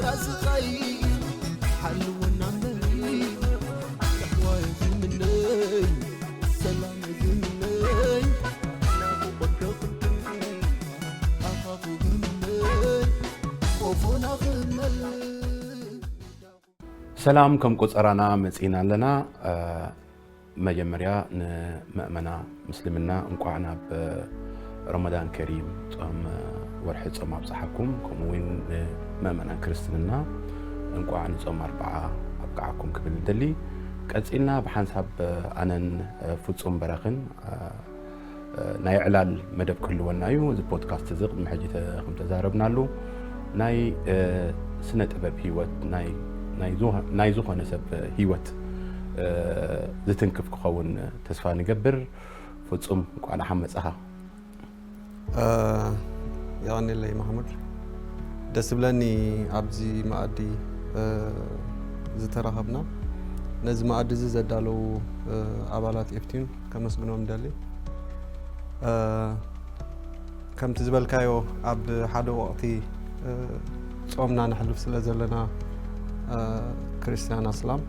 ስቓይ ሓልወና እምበሪ፣ ተሕዋየ ዝምነይ፣ ሰላም ዝምነይ፣ ናፍቖት ከኽንትን ኣኻኹ ዝምነይ፣ ቆፎና ክመል። ሰላም ከም ቆጸራና መጺና ኣለና። መጀመርያ ንመእመና ምስልምና እንቋዕ ናብ ረመዳን ከሪም፣ ጾም፣ ወርሒ ጾም ኣብጽሓኩም። ከምኡ እውን ንመእመናን ክርስትንና እንቋዕ ንጾም ኣርብዓ ኣብቅዓኩም ክብል ንደሊ። ቀጺልና ብሓንሳብ ኣነን ፍጹም በራኽን ናይ ዕላል መደብ ክህልወና እዩ። እዚ ፖድካስት እዚ ቅድሚ ሕጂ ከም ተዛረብናሉ ናይ ስነ ጥበብ ህይወት ናይ ዝኾነ ሰብ ህይወት ዝትንክፍ ክኸውን ተስፋ ንገብር። ፍጹም እንኳዕ ደሓን መጻኻ። የቐኒለይ ማሕሙድ። ደስ ብለኒ ኣብዚ መኣዲ ዝተራኸብና። ነዚ መኣዲ እዚ ዘዳለዉ ኣባላት ኤፍቲን ከመስግኖም ደሊ። ከምቲ ዝበልካዮ ኣብ ሓደ ወቕቲ ጾምና ነሕልፍ ስለ ዘለና ክርስትያን ኣስላም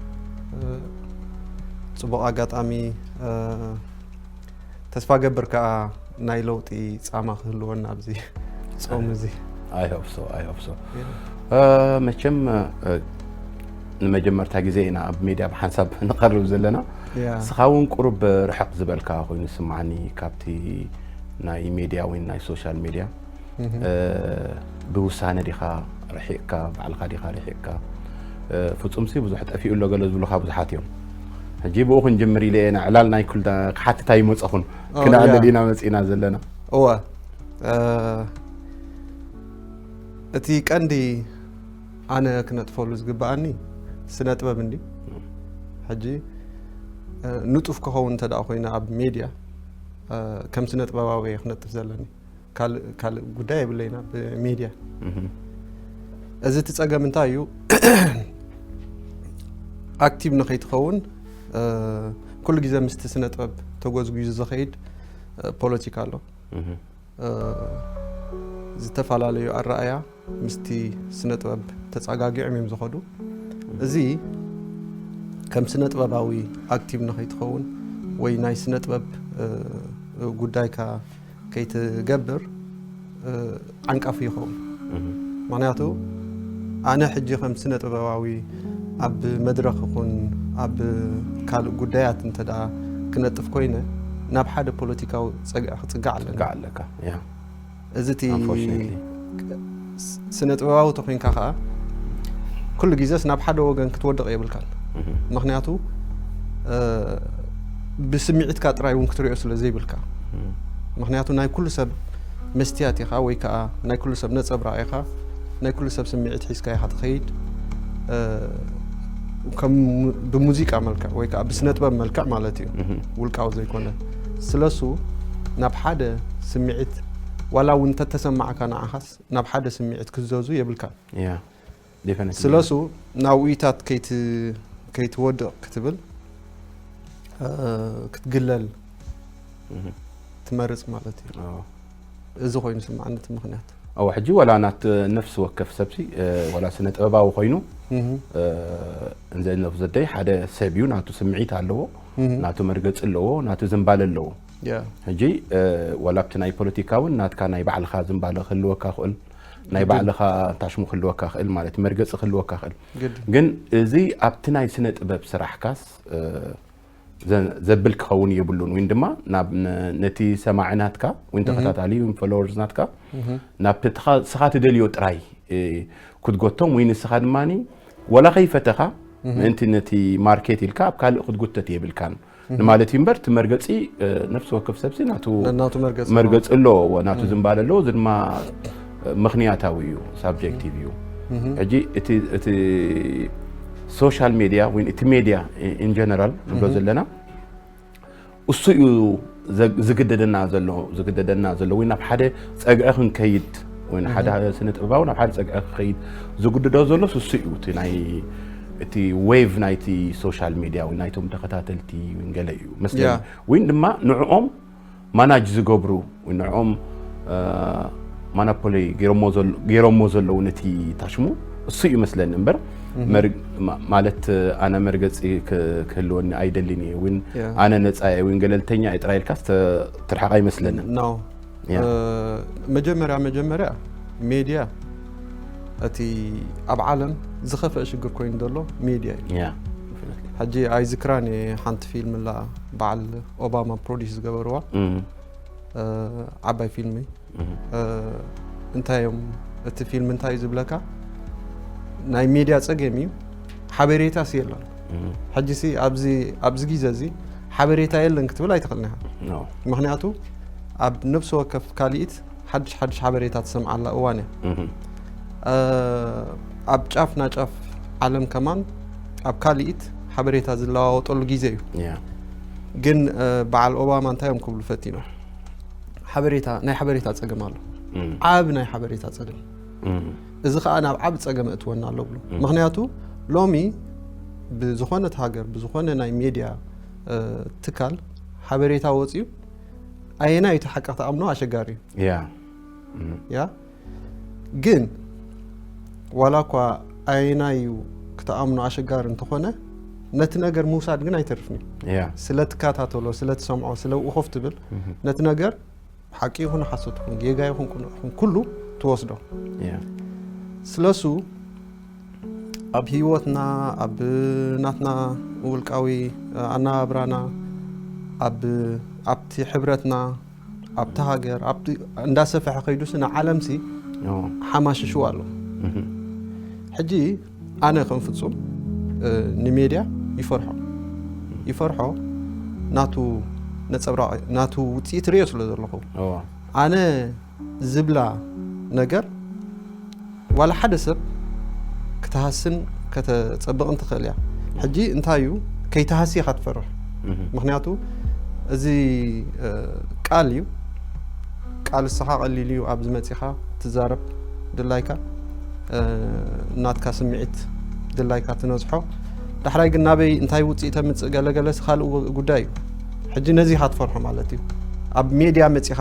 ጽቡቕ ኣጋጣሚ ተስፋ ገብር ከዓ ናይ ለውጢ ጻማ ክህልወና ኣብዚ ጾም እዚ። ኣይሆፕሶ ኣይሆፕሶ። መቸም ንመጀመርታ ግዜ ኢና ኣብ ሜድያ ብሓንሳብ ንቐርብ ዘለና። ስኻ እውን ቁሩብ ርሕቕ ዝበልካ ኮይኑ ይስማዓኒ ካብቲ ናይ ሜድያ ወይ ናይ ሶሻል ሜድያ። ብውሳነ ዲኻ ርሒቕካ፣ ባዕልኻ ዲኻ ርሒቕካ? ፍጹምሲ ብዙሕ ጠፊኡ ኣሎ ገለ ዝብሉኻ ብዙሓት እዮም። ሕጂ ብኡ ክንጅምር ኢለ እየ፣ ዕላል ናይ ኩልና ክሓትት ኣይመጸኹን። ክነዕልል ኢና መጺእና ዘለና። እወ፣ እቲ ቀንዲ ኣነ ክነጥፈሉ ዝግብኣኒ ስነ ጥበብ እንዲ። ሕጂ ንጡፍ ክኸውን እንተ ደኣ ኮይነ ኣብ ሜድያ ከም ስነ ጥበባዊ እየ ክነጥፍ ዘለኒ። ካልእ ጉዳይ የብለይን ኣብ ሜድያ። እዚ እቲ ጸገም እንታይ እዩ? ኣክቲቭ ንኸይትኸውን ኩሉ ግዜ ምስቲ ስነ ጥበብ ተጎዝጒዙ ዝኸይድ ፖለቲካ ኣሎ። ዝተፈላለዩ ኣረኣያ ምስቲ ስነ ጥበብ ተጸጋጊዖም እዮም ዝኸዱ። እዚ ከም ስነ ጥበባዊ ኣክቲቭ ንኸይትኸውን ወይ ናይ ስነ ጥበብ ጉዳይካ ከይትገብር ዓንቃፊ ይኸውን። ምኽንያቱ ኣነ ሕጂ ከም ስነ ጥበባዊ ኣብ መድረኽ ይኹን ኣብ ካልእ ጉዳያት እንተ ደኣ ክነጥፍ ኮይነ ናብ ሓደ ፖለቲካዊ ጸግዒ ክጽጋዕ ኣለኒ። ክጽጋዕ ኣለካ። እዚ እቲ ስነ ጥበባዊ ተኮይንካ ከዓ ኩሉ ግዜስ ናብ ሓደ ወገን ክትወድቕ የብልካን። ምኽንያቱ ብስምዒትካ ጥራይ እውን ክትሪኦ ስለ ዘይብልካ። ምኽንያቱ ናይ ኩሉ ሰብ መስትያት ኢኻ ወይ ከዓ ናይ ኩሉ ሰብ ነፀብራቕ ኢኻ። ናይ ኩሉ ሰብ ስምዒት ሒዝካ ኢኻ ትኸይድ። ከም ብሙዚቃ መልክዕ ወይ ከዓ ብስነ ጥበብ መልክዕ ማለት እዩ፣ ውልቃዊ ዘይኮነ። ስለሱ ናብ ሓደ ስምዒት ዋላ እውን እንተተሰማዕካ ንዓኻስ ናብ ሓደ ስምዒት ክትዘዙ የብልካን። ስለሱ ናብኡታት ከይትወድቕ ክትብል ክትግለል ትመርጽ ማለት እዩ። እዚ ኮይኑ ስምዓኒ እቲ ምኽንያት። ኣዎ፣ ሕጂ ዋላ ናት ነፍሲ ወከፍ ሰብሲ ዋላ ስነ ጥበባዊ ኮይኑ እንዘ ነፍሲ ዘደይ ሓደ ሰብ እዩ፣ ናቱ ስምዒት ኣለዎ፣ ናቱ መርገፂ ኣለዎ፣ ናቱ ዝንባለ ኣለዎ። ሕጂ ዋላ ኣብቲ ናይ ፖለቲካ እውን ናትካ ናይ ባዕልኻ ዝንባለ ክህልወካ ክእል፣ ናይ ባዕልኻ ታሽሙ ክህልወካ ክእል ማለት መርገፂ ክህልወካ ክእል። ግን እዚ ኣብቲ ናይ ስነ ጥበብ ስራሕካስ ዘብል ክኸውን የብሉን። ወይ ድማ ነቲ ሰማዒ ናትካ ወይ ተኸታታሊ ወይ ፎሎወርስ ናትካ ናብቲ ስኻ ትደልዮ ጥራይ ክትጎቶም ወይ ንስኻ ድማ ወላ ከይፈተኻ ምእንቲ ነቲ ማርኬት ኢልካ ኣብ ካልእ ክትጉተት የብልካን ንማለት እዩ እምበር፣ እቲ መርገፂ ነፍሲ ወከፍ ሰብሲ ናቱ መርገፂ ኣለዎ፣ ናቱ ዝንባለ ኣለዎ። እዚ ድማ ምኽንያታዊ እዩ፣ ሳብጀክቲቭ እዩ። ሕጂ እቲ ሶሻል ሜድያ ወይ እቲ ሜድያ ኢን ጀነራል ንብሎ ዘለና እሱ እዩ ዝግደደና ዘሎ ዝግደደና ዘሎ ወይ ናብ ሓደ ጸግዒ ክንከይድ ወይ ሓደ ስነ ጥበባዊ ናብ ሓደ ጸግዒ ክኸይድ ዝግድዶ ዘሎ እሱ እዩ። እቲ ናይ እቲ ዌቭ ናይቲ ሶሻል ሜድያ ወይ ናይቶም ተኸታተልቲ ወይ ገለ እዩ መስለኒ። ወይ ድማ ንዕኦም ማናጅ ዝገብሩ ወይ ንዕኦም ማናፖሊ ገይሮሞ ዘለዉ ነቲ ታሽሙ እሱ እዩ መስለኒ እምበር መር- ማ- ማለት ኣነ መርገፂ ክ- ክህልወኒ ኣይደልን እየ እውን ኣነ ነፃ እየ እውን ገለልተኛ እየ ጥራይ ኢልካስ ተ- ትርሕቕ ኣይመስለንን። No። ያ። መጀመርያ መጀመርያ ሜድያ እቲ ኣብ ዓለም ዝኸፍአ ሽግር ኮይኑ ዘሎ ሜድያ እዩ። ያ። ሕጂ ኣይዝክራን እየ ሓንቲ ፊልም ላ በዓል ኦባማ ፕሮዲስ ዝገበርዋ እም፣ ዓባይ ፊልም እዩ። እንታይ እዮም እቲ ፊልም እንታይ እዩ ዝብለካ? ናይ ሜድያ ፀገም እዩ፣ ሓበሬታስ የለን። ሕጂ ሲ ኣብዚ ኣብዚ ግዜ እዚ ሓበሬታ የለን ክትብል ኣይትኽእልን ኢኻ። ኖ። ምክንያቱ ኣብ ነፍሲ ወከፍ ካልኢት ሓድሽ ሓድሽ ሓበሬታ ትሰምዓላ እዋን እያ። ኣብ ጫፍ ናጫፍ ዓለም ከማን ኣብ ካልኢት ሓበሬታ ዝለዋወጠሉ ግዜ እዩ። ያ። ግን በዓል ኦባማ እንታይ እዮም ክብሉ ፈቲኖም? ሓበሬታ ናይ ሓበሬታ ፀገም ኣሎ። ዓብ ናይ ሓበሬታ ፀገም። እዚ ከዓ ናብ ዓብ ፀገም እትወና ኣሎ ብሉ። ምክንያቱ ሎሚ ብዝኾነት ሃገር ብዝኾነ ናይ ሜድያ ትካል ሓበሬታ ወፅዩ ኣየናይ እቲ ሓቂ ክትኣምኖ ኣሸጋሪ እዩ። ያ። ያ ግን ዋላ እኳ ኣየናይ እዩ ክትኣምኖ ኣሸጋሪ እንተኾነ ነቲ ነገር ምውሳድ ግን ኣይተርፍን እዩ። ያ። ስለ ትከታተሎ ስለ ትሰምዖ ስለ ብኡ ኮፍ ትብል ነቲ ነገር ሓቂ ይኹን ሓሶት ይኹን ጌጋ ይኹን ቅኑዕ ይኹን ኩሉ ትወስዶ። ያ። ስለሱ ኣብ ህይወትና ኣብ ናትና ውልቃዊ ኣነባብራና ኣብ ኣብቲ ሕብረትና ኣብቲ ሃገር ኣብቲ እንዳሰፈሐ ከይዱሲ ንዓለምሲ ሓማሽሽዋ ኣሎ። ሕጂ ኣነ ከም ፍጹም ንሜድያ ይፈርሖ ይፈርሖ ናቱ ነጸብራቕ ናቱ ውጽኢት ርእዮ ስለ ዘለኹ ኣነ ዝብላ ነገር ዋላ ሓደ ሰብ ክትሃስን ከተጸብቕን ትኽእል እያ። ሕጂ እንታይ እዩ ከይትሃሲ ኢኻ ትፈርሕ። ምክንያቱ እዚ ቃል እዩ ቃል እስኻ ቀሊል እዩ ኣብዚ መጺኻ ትዛረብ ድላይካ ናትካ ስምዒት ድላይካ ትነዝሖ ዳሕራይ ግን ናበይ እንታይ ውፅኢ ተምፅእ ገለገለስ ካልእ ጉዳይ እዩ። ሕጂ ነዚ ኢኻ ትፈርሖ ማለት እዩ። ኣብ ሜድያ መፂኻ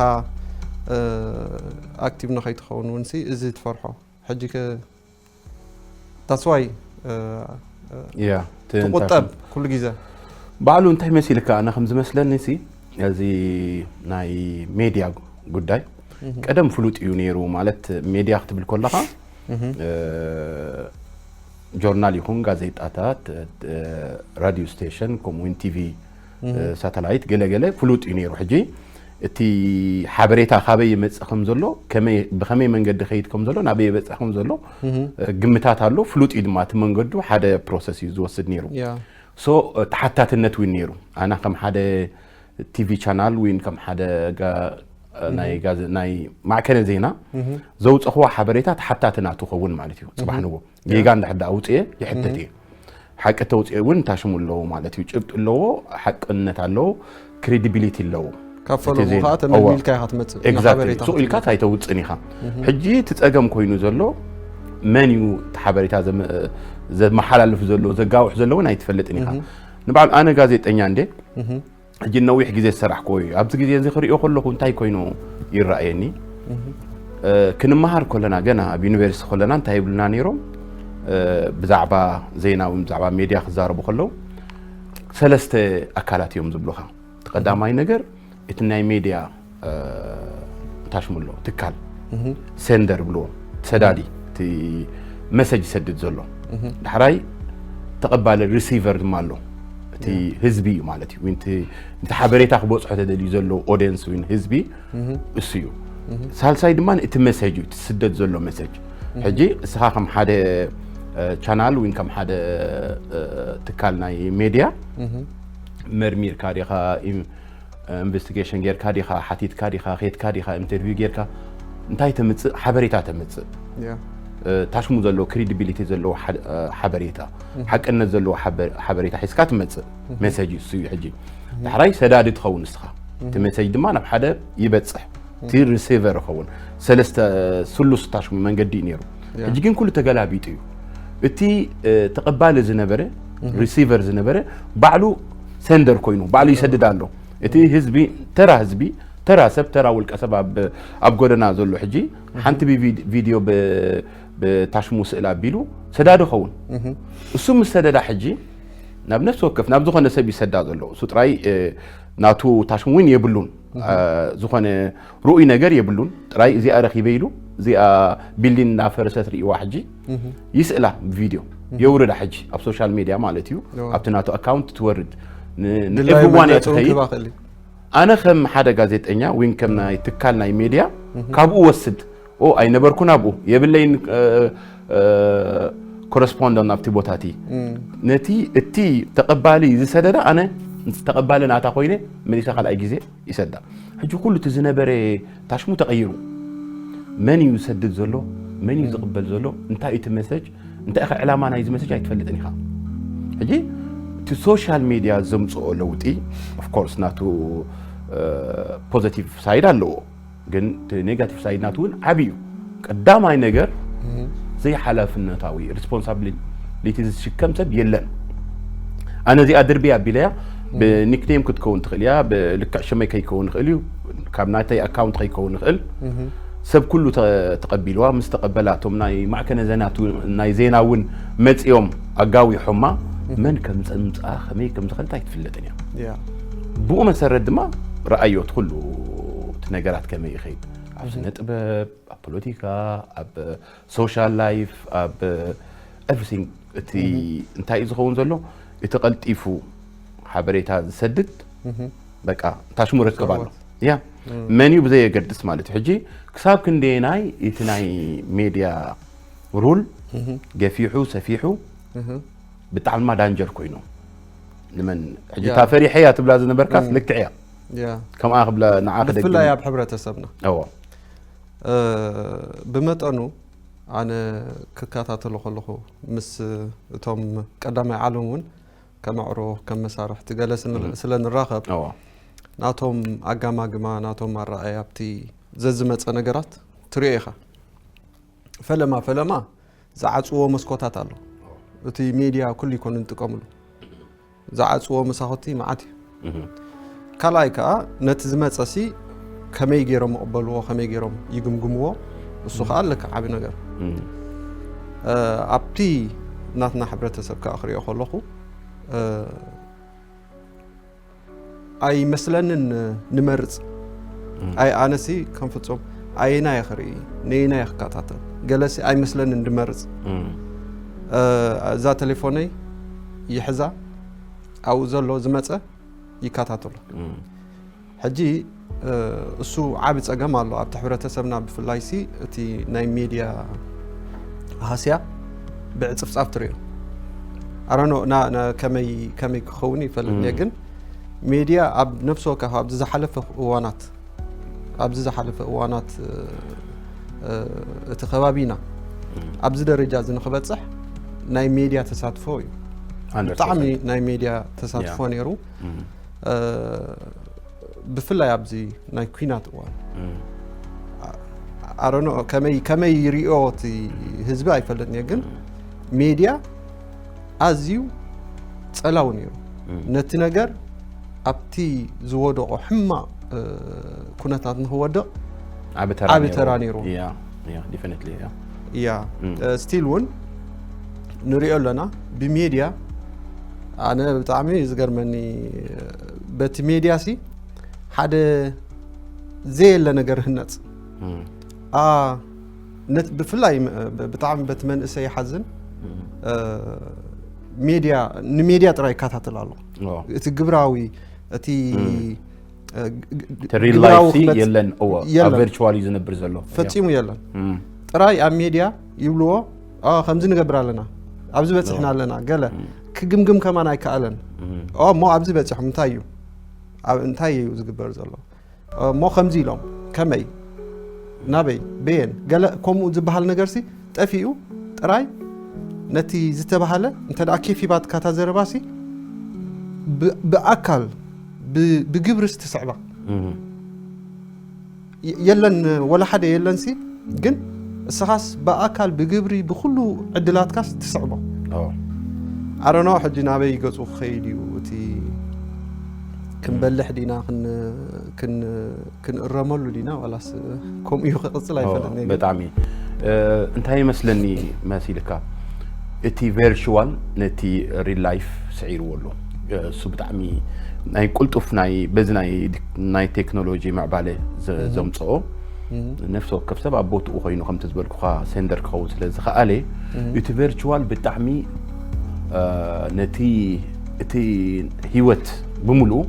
ኣክቲቭ ንኸይትኸውን እውን እዚ ትፈርሖ ሕጂ that's why ያ ትቁጠብ ኩሉ ግዜ ባዕሉ እንታይ መሲልካ ኣነ ከም ዝመስለኒ ሲ እዚ ናይ ሜድያ ጉዳይ ቀደም ፍሉጥ እዩ ነይሩ ማለት ሜድያ ክትብል ከለኻ ጆርናል ይኹን ጋዜጣታት ራዲዮ ስቴሽን ከምኡውን ቲቪ ሳተላይት ገለገለ ፍሉጥ እዩ ነይሩ ሕጂ እቲ ሓበሬታ ካበይ ይመፅእ ከም ዘሎ ብከመይ መንገዲ ከይድ ከም ዘሎ ናበይ ይበፅእ ከም ዘሎ ግምታት ኣሎ ፍሉጥ እዩ ድማ እቲ መንገዱ ሓደ ፕሮሰስ እዩ ዝወስድ ነይሩ ሶ ተሓታትነት እውን ነይሩ ኣና ከም ሓደ ቲቪ ቻናል ወይ ከም ሓደ ናይ ማዕከነ ዜና ዘውፀኽዎ ሓበሬታ ተሓታትና ትኸውን ማለት እዩ ፅባሕ ንጎ ጌጋ እንድሕር ደኣ ኣውፅኤ ይሕተት እየ ሓቂ ተውፅኤ እውን ታሽሙ ኣለዎ ማለት እዩ ጭብጢ ኣለዎ ሓቅነት ኣለዎ ክሬዲቢሊቲ ኣለዎ ካብ ፈለሙ ከዓ ተመልሚልካ ኢኻ ትመፅእ exactly ሱቕ ኢልካ ኣይተውፅን ኢኻ ሕጂ እቲ ፀገም ኮይኑ ዘሎ መን እዩ እቲ ሓበሬታ ዘመሓላልፍ ዘሎ ዘጋውሕ ዘሎ እውን ኣይትፈልጥን ኢኻ ንባዕሉ ኣነ ጋዜጠኛ እንዴ ሕጂ ነዊሕ ግዜ ዝሰራሕክዎ እዩ ኣብዚ ግዜ እዚ ክሪኦ ከለኹ እንታይ ኮይኑ ይረኣየኒ ክንመሃር ከለና ገና ኣብ ዩኒቨርሲቲ ከለና እንታይ ይብሉና ነይሮም ብዛዕባ ዜና ወይ ብዛዕባ ሜድያ ክዛረቡ ከለዉ ሰለስተ ኣካላት እዮም ዝብሉኻ እቲ ቀዳማይ ነገር እቲ ናይ ሜድያ ታሽሙሎ ትካል ሴንደር ብልዎ ሰዳዲ መሰጅ ይሰድድ ዘሎ ዳሕራይ ተቐባሊ ሪሲቨር ድማ ኣሎ እቲ ህዝቢ እዩ ማለት እዩ ነቲ ሓበሬታ ክበፅሖ ተደልዩ ዘሎ ኦዲየንስ ወይ ህዝቢ እሱ እዩ ሳልሳይ ድማ እቲ መሰጅ እዩ ትስደድ ዘሎ መሰጅ ሕጂ እስኻ ከም ሓደ ቻናል ወይ ከም ሓደ ትካል ናይ ሜድያ መርሚርካ ዲኻ ኢንቨስቲጌሽን ጌርካ ዲኻ ሓቲትካ ዲኻ ኬድካ ዲኻ ኢንተርቪው ጌርካ እንታይ ተምፅእ ሓበሬታ ተምፅእ ታሽሙ ዘሎ ክሪዲቢሊቲ ዘለዎ ሓበሬታ ሓቅነት ዘለዎ ሓበሬታ ሒዝካ ትመፅእ መሰጅ እሱ እዩ ሕጂ ዳሕራይ ሰዳዲ ትኸውን ንስኻ እቲ መሰጅ ድማ ናብ ሓደ ይበፅሕ እቲ ሪሲቨር ይኸውን ሰለስተ ስሉስ ታሽሙ መንገዲ እዩ ነይሩ ሕጂ ግን ኩሉ ተገላቢጡ እዩ እቲ ተቐባሊ ዝነበረ ሪሲቨር ዝነበረ ባዕሉ ሰንደር ኮይኑ ባዕሉ ይሰድድ ኣሎ እቲ ህዝቢ ተራ ህዝቢ ተራ ሰብ፣ ተራ ውልቀ ሰብ ኣብ ኣብ ጎደና ዘሎ ሕጂ ሓንቲ ብቪድ- ቪድዮ ብ- ብታሽሙ ስእል ኣቢሉ ሰዳዶ ኸውን። እሱ ምስ ሰደዳ ሕጂ ናብ ነፍሲ ወከፍ ናብ ዝኾነ ሰብ ይሰዳ ዘሎ። እሱ ጥራይ እ፣ ናቱ ታሽሙ እውን የብሉን። እ፣ ዝኾነ ርኡይ ነገር የብሉን። ጥራይ እዚኣ ረኺበ ኢሉ እዚኣ ቢልዲን እናፈረሰት ርእዋ ሕጂ ይስእላ ብቪድዮ የውርዳ ሕጂ ኣብ ሶሻል ሜድያ ማለት እዩ። ኣብቲ ናቱ ኣካውንት ትወርድ ን- ን- ድላይ everyone እያ መግለፂ እውን ትኸይድ። ክህባ ክእል እዩ። ኣነ ከም ሓደ ጋዜጠኛ ወይ ከም ናይ ትካል ናይ ሜድያ ካብኡ ወስድ ኦ ኣይነበርኩን ኣብኡ የብለይን ኮረስፖንደንት ኣብቲ ቦታ እቲ ነቲ እቲ ተቐባሊ ዝሰደዳ ኣነ ተቐባሊ ናታ ኮይነ መሊሰ ካልኣይ ግዜ ይሰዳ። ሕጂ ኩሉ እቲ ዝነበረ ታሽሙ ተቐይሩ። መን እዩ ዝሰድድ ዘሎ፣ መን እዩ ዝቕበል ዘሎ፣ እንታይ እቲ መሰጅ፣ እንታይ ኢኻ ዕላማ ናይዚ መሰጅ ኣይትፈልጥን ኢኻ። ሕጂ እቲ ሶሻል ሜድያ ዘምፅኦ ለውጢ ኦፍኮርስ ናቱ ፖዘቲቭ ሳይድ ኣለዎ፣ ግን እቲ ኔጋቲቭ ሳይድ ናቱ እውን ዓብዪ እዩ። ቀዳማይ ነገር ዘይሓላፍነታዊ ሪስፖንሳብሊቲ ዝሽከም ሰብ የለን። ኣነ እዚኣ ድርቢ ኣቢለያ ብኒክኔም ክትከውን ትኽእል እያ፣ ብልክዕ ሽመይ ከይከውን ይኽእል እዩ፣ ካብ ናተይ ኣካውንት ከይከውን ይኽእል። ሰብ ኩሉ ተ- ተቐቢልዋ ምስ ተቐበላ እቶም ናይ ማዕከነ ዜናቱ ናይ ዜና እውን መፂኦም ኣጋዊሖማ መን ከም ዘምፅኣ ከመይ ከም ዝኸልታ ኣይትፍለጥን እያ። ያ ብኡ መሰረት ድማ ረኣዮ እቲ ኩሉ እቲ ነገራት ከመይ ይኸይድ ኣብ ስነ ጥበብ ኣብ ፖለቲካ ኣብ ሶሻል ላይፍ ኣብ ኤቭሪቲንግ እቲ እንታይ እዩ ዝኸውን ዘሎ እቲ ቀልጢፉ ሓበሬታ ዝሰድድ በቃ ታሽሙ ርከብ ኣሎ ያ መን እዩ ብዘየገድስ ማለት እዩ ሕጂ ክሳብ ክንደየናይ እቲ ናይ ሜድያ ሩል ገፊሑ ሰፊሑ ብጣዕሚ ድማ ዳንጀር ኮይኑ ንመን ሕጂ ያ። እታ ፈሪሐ እያ ትብላ ዝነበርካስ ልክዕ እያ ያ ከምኣ ክብላ ንዓ ብፍላይ ክደግም ኣብ ሕብረተሰብና እዎ እ፣ ብመጠኑ ኣነ ክከታተሎ ከለኹ ምስ እቶም ቀዳማይ ዓለም እውን ከመዕሮ ከም መሳርሕቲ ገለ ስን- እም። ስለ ንራኸብ እዎ ናቶም ኣጋማግማ ናቶም ኣረኣያ ኣብቲ ዘዝመፀ ነገራት ትሪኦ ኢኻ። ፈለማ ፈለማ ዝዓፅዎ መስኮታት ኣሎ። እቲ ሜድያ ኩሉ ይኮኑ ንጥቀምሉ ዝዓፅዎ መሳኹቲ መዓት እዩ። እህ። ካልኣይ ከዓ ነቲ ዝመፀ ሲ ከመይ ገይሮም ይቕበልዎ ከመይ ገይሮም ይግምግምዎ እሱ ከዓ ልክ ዓብ ነገር እህ። እ፣ ኣብቲ ናትና ሕብረተሰብ ከዓ ክሪኦ ከለኹ እ፣ ኣይመስለንን ንመርፅ ኣይ ኣነሲ ከም ፍፁም ኣየናይ ክርኢ ነየናይ ክከታተል ገለሲ ኣይመስለንን ድመርፅ እህ። እ፣ እዛ ቴሌፎነይ ይሕዛ ኣብኡ ዘሎ ዝመፀ ይከታተሎ እህ። ሕጂ እ፣ እሱ ዓቢ ፀገም ኣሎ ኣብቲ ሕብረተሰብና ብፍላይ ሲ እቲ ናይ ሜድያ ሃስያ ብዕፅፍፃፍ ትሪኦ ኣረኖ ከመይ ከመይ ክኸውን ይፈልጥ እየ ግን ሜድያ ኣብ ነፍሲ ወከፍ ኣብዚ ዝሓለፈ እዋናት ኣብዚ ዝሓለፈ እዋናት እ፣ እ፣ እቲ ከባቢና ኣብዚ ደረጃ እዚ ንክበፅሕ ናይ ሜድያ ተሳትፎ እዩ ብጣዕሚ ናይ ሜድያ ተሳትፎ ነይሩ እ፣ ብፍላይ ኣብዚ ናይ ኩናት እዋን ኣረኖ ከመይ ከመይ ይሪኦ እቲ ህዝቢ ኣይፈልጥን እየ ግን ሜድያ ኣዝዩ ፀላዊ ነይሩ ነቲ ነገር ኣብቲ ዝወደቆ ሕማቕ እ፣ ኩነታት ንክወድቕ ዓቢ ዓቢ ተራ ነይሩ። ያ ያ ዲፊኒትሊ ያ ያ እም። ስቲል እውን ንሪኦ ኣለና ብሜድያ ኣነ ብጣዕሚ እዩ ዝገርመኒ በቲ ሜድያ ሲ ሓደ ዘየለ ነገር ህነፅ እም። ኣ ነት ብፍላይ ም- ብ- ብጣዕሚ በቲ መንእሰይ ይሓዝን እ፣ ሜድያ ንሜድያ ጥራይ ይከታተል ኣሎ ኦ። እቲ ግብራዊ እቲ እ፣ ግ- ግ- እቲ ሪል ግብራዊ ላይፍ ሲ ክመጽ- የለን እዎ ኣብ የለን። ቨርቹዋል እዩ ዝነብር ዘሎ ፈጺሙ የለን እም። ጥራይ ኣብ ሜድያ ይብልዎ "ኦ፣ ከምዚ ንገብር ኣለና ኣብዚ በፅሕና ኣለና ገለ ክግምግም ከማን ኣይከኣለን እም። ኦ እሞ ኣብዚ በፂሖም እንታይ እዩ ኣብ እንታይ እዩ ዝግበር ዘሎ ኦ እሞ ከምዚ ኢሎም ከመይ ናበይ በየን ገለ ከምኡ ዝበሃል ነገርሲ ጠፊኡ ጥራይ ነቲ ዝተባሃለ እንተ ደኣ ኬፍ ሂባትካ እታ ዘረባሲ ብ- ብኣካል ብ- ብግብርስ ትስዕባ እም። የ- የለን ወላ ሓደ የለንሲ ግን እስኻስ ብኣካል ብግብሪ ብኩሉ ዕድላትካስ ትስዕቦ ኦ። ኣረኖ ሕጂ ናበይ ገፁ ክኸይድ እዩ እቲ ክንበልሕ ዲና ክን- ክን ክንእረመሉ ዲና ዋላስ ከምኡ እዩ ክቕጽል ኣይፈለጥን እየ። ብጣዕሚ እ፣ እንታይ ይመስለኒ መሲልካ፣ እቲ ቨርቹዋል ነቲ ሪል ላይፍ ስዒርዎ ኣሎ። እ፣ እሱ ብጣዕሚ ናይ ቁልጡፍ ናይ በዚ ናይ ናይ ቴክኖሎጂ ምዕባለ ዘ- ዘምፅኦ፣ ነፍሲ ወከፍ ሰብ ኣብ ቦትኡ ኮይኑ ከምቲ ዝበልኩኻ ሴንደር ክኸውን ስለ ዝኸኣለ፣ እቲ ቨርቹዋል ብጣዕሚ እ፣ ነቲ እቲ ህይወት ብምሉኡ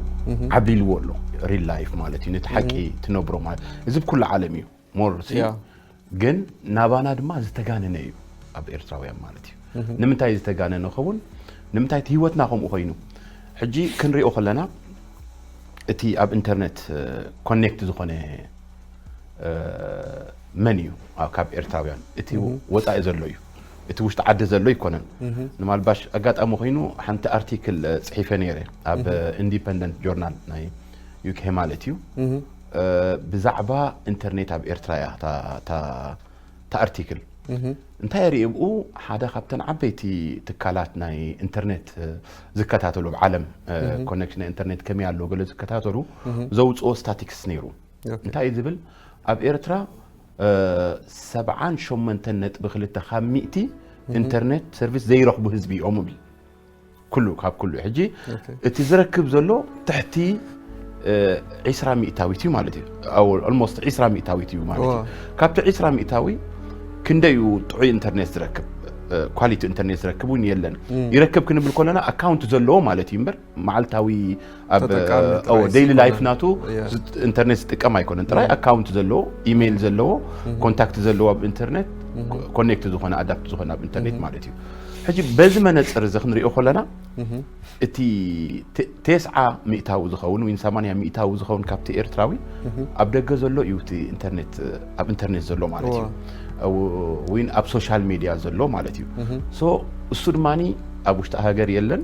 ዓብሊልዎ ኣሎ። ሪል ላይፍ ማለት እዩ፣ ነቲ ሓቂ ትነብሮ ማለት። እዚ ብኩሉ ዓለም እዩ ሞር ሲ ያ። ግን ናባና ድማ ዝተጋነነ እዩ ኣብ ኤርትራውያን ማለት እዩ። ንምንታይ ዝተጋነነ ኸውን? ንምንታይ እቲ ህይወትና ከምኡ ኮይኑ? ሕጂ ክንሪኦ ከለና እቲ ኣብ ኢንተርኔት ኮኔክት ዝኾነ እ፣ መን እዩ ኣብ- ካብ ኤርትራውያን? እቲ ወፃኢ ዘሎ እዩ፣ እቲ ውሽጢ ዓዲ ዘሎ ኣይኮነን። ንማልባሽ ኣጋጣሚ ኮይኑ ሓንቲ ኣርቲክል እ፣ ፅሒፈ ነይረ ኣብ ኢንዲፐንደንት ጆርናል ናይ ዩኬ ማለት እዩ። እ፣ ብዛዕባ ኢንተርኔት ኣብ ኤርትራ እያ እታ- እታ እታ ኣርቲክል። እንታይ ሪኤ ብኡ ሓደ ካብተን ዓበይቲ ትካላት ናይ ኢንተርኔት እ፣ ዝከታተሉ ኣብ ዓለም እ፣ ኮኔክሽን ናይ ኢንተርኔት ከመይ ኣሎ ገለ ዝከታተሉ ዘውፅኦ ስታቲክስ ነይሩ። ኦኬ። እንታይ እዩ ዝብል? ኣብ ኤርትራ እ፣ ሰብዓን ሸሞንተን ነጥቢ ክልተ ካብ ሚእቲ ኢንተርኔት ሰርቪስ ዘይረኽቡ ህዝቢ እዮም ይብል። ኩሉ ካብ ኩሉ ሕጂ ኦኬ። እቲ ዝረክብ ዘሎ ትሕቲ እ፣ ዒስራ ሚእታዊት እዩ ማለት እዩ። ኦልሞስት ዒስራ ሚእታዊት እዩ ማለት እዩ። ዋ። ካብቲ ዒስራ ሚእታዊ ክንደይ እዩ ጥዑይ ኢንተርኔት ዝረክብ? እ፣ ኳሊቲ ኢንተርኔት ዝረክብ እውን የለን። ይረክብ ክንብል ከለና ኣካውንት ዘለዎ ማለት እዩ እምበር መዓልታዊ ኣብ ተጠቃሚ ኦ፣ ጥራይ ዴይሊ ዘይኮነ። ላይፍ ናቱ ያ። ዝ- ኢንተርኔት ዝጥቀም ኣይኮነን። ጥራይ ኣካውንት ዘለዎ፣ ኢሜይል ዘለዎ፣ ኮንታክት ዘለዎ ኣብ ኢንተርኔት ኮ- ኮኔክት ዝኾነ ኣዳፕት ዝኾነ ኣብ ኢንተርኔት ማለት እዩ። ሕጂ በዚ መነፅር እዚ ክንሪኦ ከለና እቲ ተ- ተስዓ ሚእታዊ ዝኸውን ወይ ሰማንያ ሚእታዊ ዝኸውን ካብቲ ኤርትራዊ ኣብ ደገ ዘሎ እዩ እቲ ኢንተርኔት ኣብ ኢንተርኔት ዘሎ ማለት እዩ። ዋ። ኣብ- ወይ ኣብ ሶሻል ሚድያ ዘሎ ማለት እዩ። ሶ እሱ ድማ ኣብ ውሽጢ ሃገር የለን፣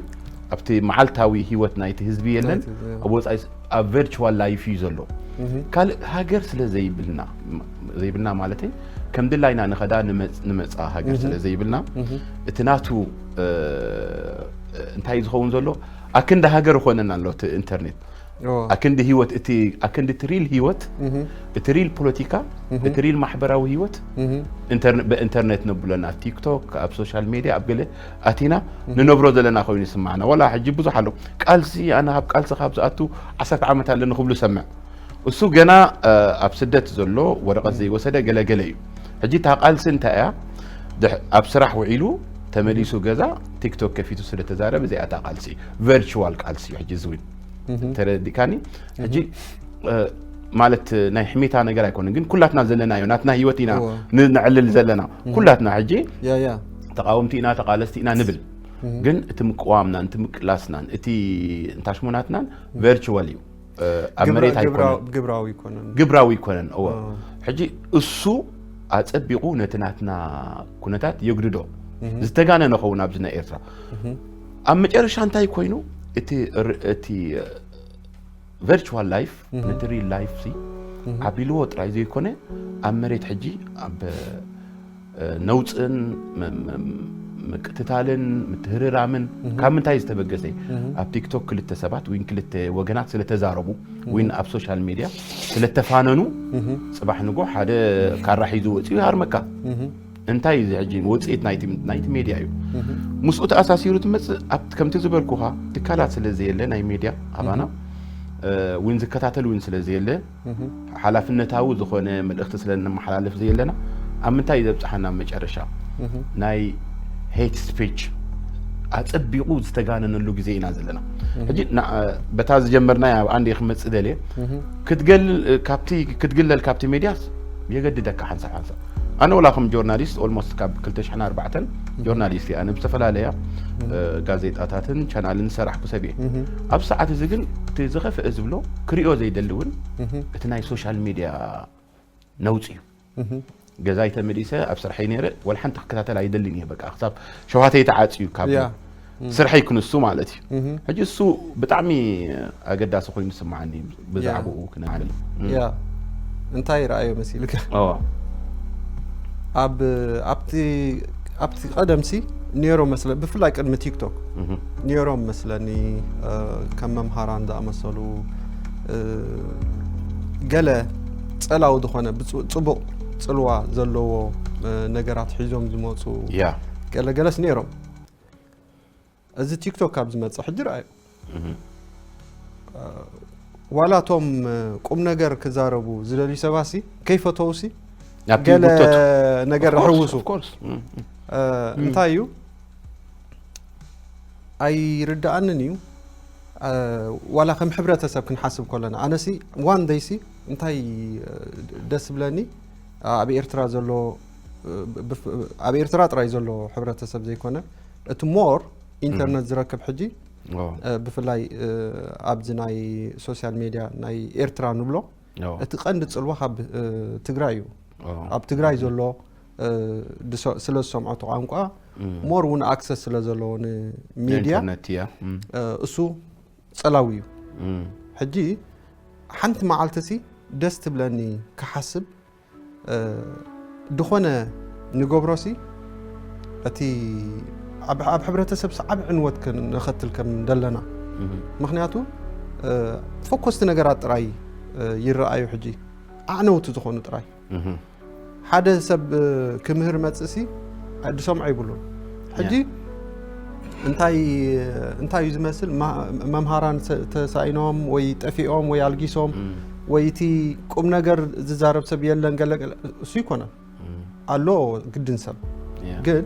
ኣብቲ መዓልታዊ ህይወት ናይቲ ህዝቢ የለን፣ ናይቲ ህዝቢ፣ ያ። ኣብ ወፃኢ ስ- ኣብ ቨርቹዋል ላይፍ እዩ ዘሎ። ካልእ ሃገር ስለ ዘይብልና ዘይብልና ማለት ከም ድላይና ንኸዳ ንመፅ- ንመፃ ሃገር ስለ ዘይብልና እቲ ናቱ እ፣ እንታይ እዩ ዝኸውን ዘሎ ኣክንዲ ሃገር ይኾነና ኣሎ እቲ ኢንተርኔት። ኦ፣ ኣክንዲ ህይወት እቲ ኣክንዲ እቲ ሪል ህይወት እቲ ሪል ፖለቲካ እቲ ሪል ማሕበራዊ ህይወት ኢንተርነ- ብኢንተርኔት ነብለና ቲክቶክ ኣብ ሶሻል ሜድያ ኣብ ገለ ኣቲና ንነብሮ ዘለና ኮይኑ ይስማዕና። ዋላ ሕጂ ብዙሕ ኣሎ ቃልሲ፣ ኣነ ካብ ቃልሲ ካብ ዝኣቱ ዓሰርተ ዓመት ኣለኒ ክብሉ ሰምዕ። እሱ ገና እ፣ ኣብ ስደት ዘሎ ወረቐት ዘይወሰደ ገለገለ እዩ። ሕጂ እታ ቃልሲ እንታይ እያ? ድሕ- ኣብ ስራሕ ውዒሉ ተመሊሱ ገዛ ቲክቶክ ከፊቱ ስለተዛረበ እዚኣ እታ ቃልሲ ቨርቹዋል ቃልሲ እዩ። ሕጂ ዝዊን ተረዲካኒ? ሕጂ እ፣ ማለት ናይ ሕሜታ ነገር ኣይኮነን፣ ግን ኩላትና ዘለናዮ ናትና ህይወት ኢና እወ። ን- ነዕልል ዘለና ኩላትና። ሕጂ ያ ያ ተቃወምቲ ኢና ተቃለስቲ ኢና ንብል፣ ግን እቲ ምቅዋምናን እቲ ምቅላስናን እቲ እንታሽሞናትናን ቨርቹዋል እዩ። እ፣ ኣብ ግብራ- መሬት ግብራ- ኣይኮነን፣ ግብራዊ ይኮነን። ግብራዊ ይኮነን። እወ ኦ። ሕጂ እሱ ኣጸቢቑ ነቲ ናትና ኩነታት የግድዶ። ዝተጋነነ ኸውን ኣብዚ ናይ ኤርትራ ኣብ መጨረሻ እንታይ ኮይኑ እቲ ር- እቲ ቨርቹዋል ላይፍ ነቲ ሪል ላይፍ ሲ ዓቢልዎ ጥራይ ዘይኮነ ኣብ መሬት ሕጂ ኣብ እ፣ ነውፅን ም- ም- ምቅትታልን ምትህርራምን ካብ ምንታይ ዝተበገሰ እዩ? ኣብ ቲክቶክ ክልተ ሰባት ወይ ክልተ ወገናት ስለተዛረቡ ወይ ኣብ ሶሻል ሚድያ ስለተፋነኑ ጽባሕ ንጎ ሓደ ካራ ሒዙ ወፂኡ ይሃርመካ። እንታይ እዩ እዚ ሕጂ ውፅኢት ናይቲ ናይቲ ሜድያ እዩ። ምስኡ ተኣሳሲሩ ትመፅእ ኣብቲ ከምቲ ዝበልኩኻ ትካላት ስለ ዘየለ ናይ ሜድያ ኣባና እ፣ እውን ዝከታተል እውን ስለ ዘየለ ሓላፍነታዊ ዝኾነ መልእኽቲ ስለ ነመሓላልፍ ዘየለና ኣብ ምንታይ እዩ ዘብፅሓና? ኣብ መጨረሻ ናይ ሄት ስፒች ኣፀቢቑ ዝተጋነነሉ ግዜ ኢና ዘለና። ሕጂ ና- በታ ዝጀመርናያ ኣብ ኣንዴ ክመፅእ ደልየ ክትገል ካብቲ ክትግለል ካብቲ ሜድያስ የገድደካ ሓንሳብ ሓንሳብ። ኣነ ወላ ከም ጆርናሊስት ኦልሞስት ካብ ክልተ ሽሕን ኣርባዕተን ጆርናሊስት እየ። ኣነ ብዝተፈላለያ እ፣ ጋዜጣታትን ቻናልን ዝሰራሕኩ ሰብ እየ። ኣብ ሰዓት እዚ ግን እቲ ዝኸፍአ ዝብሎ ክሪኦ ዘይደሊ እውን እቲ ናይ ሶሻል ሚድያ ነውፂ እዩ። ገዛይ ተመሊሰ ኣብ ስርሐይ ነይረ ወላ ሓንቲ ክከታተል ኣይደልን እየ። በቃ ክሳብ ሸውሃተይ ተዓፅዩ ካብ ያ። ስርሐይ ክንሱ ማለት እዩ። ሕጂ እሱ ብጣዕሚ ኣገዳሲ ኮይኑ ዝስምዓኒ ብዛዕባኡ ክነዓልል። ያ እንታይ ረኣዮ መሲልካ? እወ። ኣብ ኣብቲ ኣብቲ ቀደምሲ ነይሮ መስለ ብፍላይ ቅድሚ ቲክቶክ ነይሮም መስለኒ እ፣ ከም መምሃራን ዝኣመሰሉ እ፣ ገለ ጸላዊ ዝኾነ ብጽ- ጽቡቕ ጽልዋ ዘለዎ እ፣ ነገራት ሒዞም ዝመጹ ያ ገለ ገለስ ነይሮም። እዚ ቲክቶክ ካብ ዝመጽእ ሕጂ ረኣዩ። ዋላ እቶም እ፣ ቁም ነገር ክዛረቡ ዝደልዩ ሰባሲ ከይፈተውሲ ናብቲ ገለ ጉቶት ነገር ሕውሱ ኦፍኮርስ እ፣ እንታይ እዩ ኣይርድኣንን እዩ። እ፣ ዋላ ከም ሕብረተሰብ ክንሓስብ ከለና ኣነሲ ዋን ደይሲ እንታይ እ፣ ደስ ዝብለኒ ኣብ ኤርትራ ዘሎ እ፣ ብፍ- ኣብ ኤርትራ ጥራይ ዘሎ ሕብረተሰብ ዘይኮነ እቲ ሞር ኢንተርነት ዝረክብ ሕጂ እ፣ ብፍላይ እ፣ ኣብዚ ናይ ሶሻል ሜድያ ናይ ኤርትራ ንብሎ እቲ ቀንዲ ጽልዋ ካብ እ፣ ትግራይ እዩ። ኣብ ትግራይ ዘሎ እ፣ ድሶ- ስለ ዝሰምዖ እቲ ቋንቋ ሞር እውን ኣክሰስ ስለ ዘለዎ ንሚድያ ኢንተርነት እያ እም፣ እ፣ እሱ ጸላዊ እዩ። እም፣ ሕጂ ሓንቲ መዓልቲ ሲ ደስ ትብለኒ ክሓስብ እ፣ ድኾነ ንገብሮ ሲ እቲ ኣብ ኣብ ሕብረተሰብ ሲ ዓቢ ዕንወት ክንኸትል ከም ዘለና እም፣ ምክንያቱ እ፣ ፈኮስቲ ነገራት ጥራይ እ፣ ይረኣዩ። ሕጂ ኣዕነውቲ ዝኾኑ ጥራይ እም፣ ሓደ ሰብ እ፣ ክምህር መጽእ ሲ ድሰምዖ ይብሉን። ሕጂ እንታይ እንታይ እዩ ዝመስል ማ- መምሃራን ሰ- ተሳኢኖም ወይ ጠፊኦም ወይ ኣልጊሶም እም፣ ወይ እቲ ቁም ነገር ዝዛረብ ሰብ የለን ገለ ገለ እሱ ይኮነ እም፣ ኣሎ ግድን ሰብ ያ፣ ግን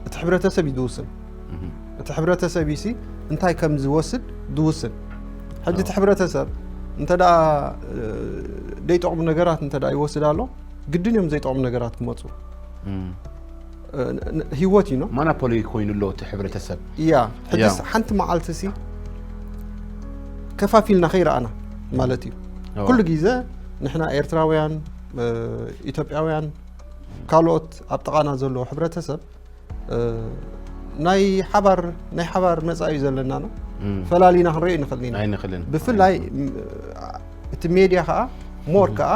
እቲ ሕብረተሰብ እዩ ዝውስን። እም፣ እቲ ሕብረተሰብ ሲ እንታይ ከም ዝወስድ ዝውስን። ሕጂ እቲ ሕብረተሰብ እንተ ደኣ እ፣ ዘይጠቕሙ ነገራት እንተ ደኣ ይወስድ ኣሎ ግድን እዮም ዘይጠቕሙ ነገራት ክመፁ። እም። እ፣ ን- ን- ህይወት እዩ ነው ማናፖሊ ኮይኑ ኣሎ እቲ ሕብረተሰብ እያ ሕጅስ ያው። ሓንቲ መዓልቲ ሲ ከፋፊልና ከይረኣና ማለት እዩ። ያው። ኩሉ ግዜ ንሕና ኤርትራውያን እ፣ ኢትዮጵያውያን ካልኦት ኣብ ጥቓና ዘለዎ ሕብረተሰብ እ፣ ናይ ሓባር ናይ ሓባር መጻኢ እዩ ዘለና ነው እም። ፈላሊና ክንርኢ ንኽእል ኢና። ኣይንኽልን ብፍላይ ም- እቲ ሜድያ ከዓ ሞር ከዓ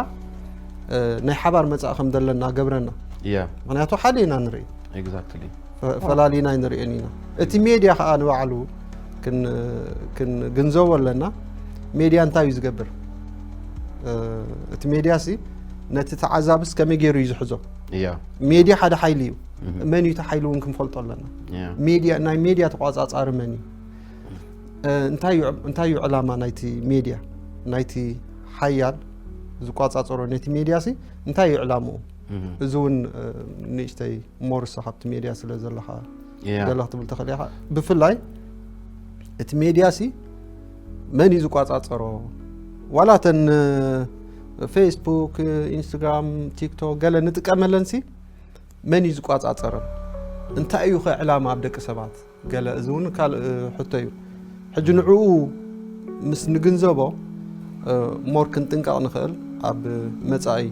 እ፣ ናይ ሓባር መጻኢ ከም ዘለና ገብረና እያ ምክንያቱ ሓደ ኢና ንርኢ ኤግዛክትሊ ፈ- ፈላሊና ኣይንርእን ኢና። እቲ ሜድያ ከዓ ንባዕሉ ክን- ክንግንዘቦ ኣለና። ሜድያ እንታይ እዩ ዝገብር? እ፣ እቲ ሜድያ ሲ ነቲ ተዓዛብስ ከመይ ገይሩ እዩ ዝሕዞ? እያ ሜድያ ሓደ ሓይሊ እዩ። መን እዩ እቲ ሓይሊ እውን ክንፈልጦ ኣለና። እያ ሜድያ ናይ ሜድያ ተቋጻጻሪ መን እዩ? እ፣ እንታይ እዩ እንታይ እዩ ዕላማ ናይቲ ሜድያ ናይቲ ሓያል ዝቋጻጸሮ ነቲ ሜድያ ሲ እንታይ እዩ ዕላምኡ? እም። እዚ እውን እ፣ ንእሽተይ ሞርሶ ካብቲ ሜድያ ስለ ዘለኻ እያ ገለ ክትብል ትኽእል ኢኻ። ብፍላይ እቲ ሜድያ ሲ መን እዩ ዝቋጻጸሮ? ዋላ እተን እ፣ ፌስቡክ፣ ኢንስታግራም፣ ቲክቶክ ገለ ንጥቀመለን ሲ መን እዩ ዝቋጻጸረን? እንታይ እዩ ኸ ዕላማ ኣብ ደቂ ሰባት? ገለ እዚ እውን ካልእ እ፣ ሕቶ እዩ። ሕጂ ንዕኡ ምስ ንግንዘቦ እ፣ ሞር ክንጥንቀቕ ንኽእል ኣብ መጻኢ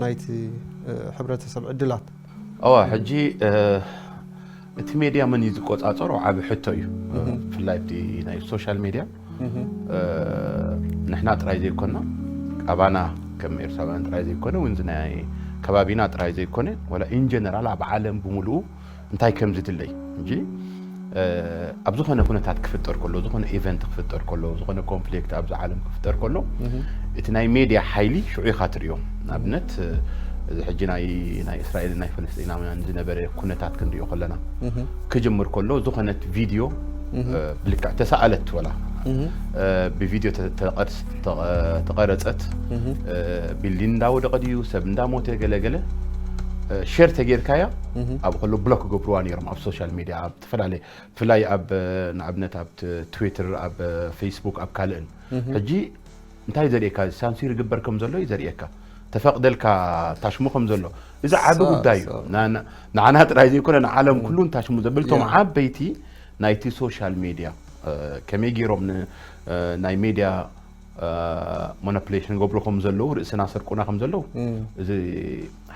ናይቲ እ፣ ሕብረተሰብ ዕድላት እዋ ሕጂ እ፣ እቲ ሜድያ መን እዩ ዝቆጻጸሮ ዓቢ ሕቶ እዩ። ብፍላይ ኣብቲ ናይ ሶሻል ሜድያ እ፣ ንሕና ጥራይ ዘይኮና ኣባና ከም ኤርትራውያን ጥራይ ዘይኮነ እውን ናይ ከባቢና ጥራይ ዘይኮነ ወላ ኢንጀነራል ኣብ ዓለም ብምሉኡ እንታይ ከም ዝድለይ እንጂ እ፣ ኣብ ዝኾነ ኩነታት ክፍጠር ከሎ ዝኾነ ኢቨንት ክፍጠር ከሎ ዝኾነ ኮንፍሊክት ኣብዚ ዓለም ክፍጠር ከሎ እቲ ናይ ሜድያ ሓይሊ ሽዑ ኢኻ ትርእዮ። ንኣብነት እ፣ እዚ ሕጂ ናይ ናይ እስራኤልን ናይ ፈለስጢናውያን ዝነበረ ኩነታት ክንሪኦ ከለና ክጅምር ከሎ ዝኾነት ቪድዮ እ፣ ብልክዕ ተሰኣለት ወላ እ፣ ብቪድዮ ተ- ተቐርስ- ተቐ- ተቐረጸት እ፣ ቢልዲንግ እንዳወደቐ ድዩ ሰብ እንዳሞተ ገለገለ እ፣ ሼር ተጌርካያ ኣብኡ ከሎ ብሎክ ክገብርዋ ነይሮም ኣብ ሶሻል ሚድያ ኣብ ዝተፈላለየ ብፍላይ ኣብ እ፣ ንኣብነት ኣብ ት- ትዊተር ኣብ እ፣ ፌስቡክ ኣብ ካልእን ሕጂ እንታይ ዘርእየካ ሳንሱር ይግበር ከም ዘሎ እዩ ዘርእየካ ተፈቕደልካ ታሽሙ ከም ዘሎ እዚ ዓቢ ሳ- ጉዳይ እዩ ሳ- ና- ና- ንዓና ጥራይ ዘይኮነ ንዓለም ኩሉን ታሽሙ ዘብል እቶም ያ። ዓበይቲ ናይቲ ሶሻል ሜድያ እ፣ ከመይ ገይሮም ን- እ፣ ናይ ሜድያ እ፣ ማኒፕሌሽን ገብሩ ከም ዘለዉ ርእስና ሰርቁና ከም ዘለዉ እም። እዚ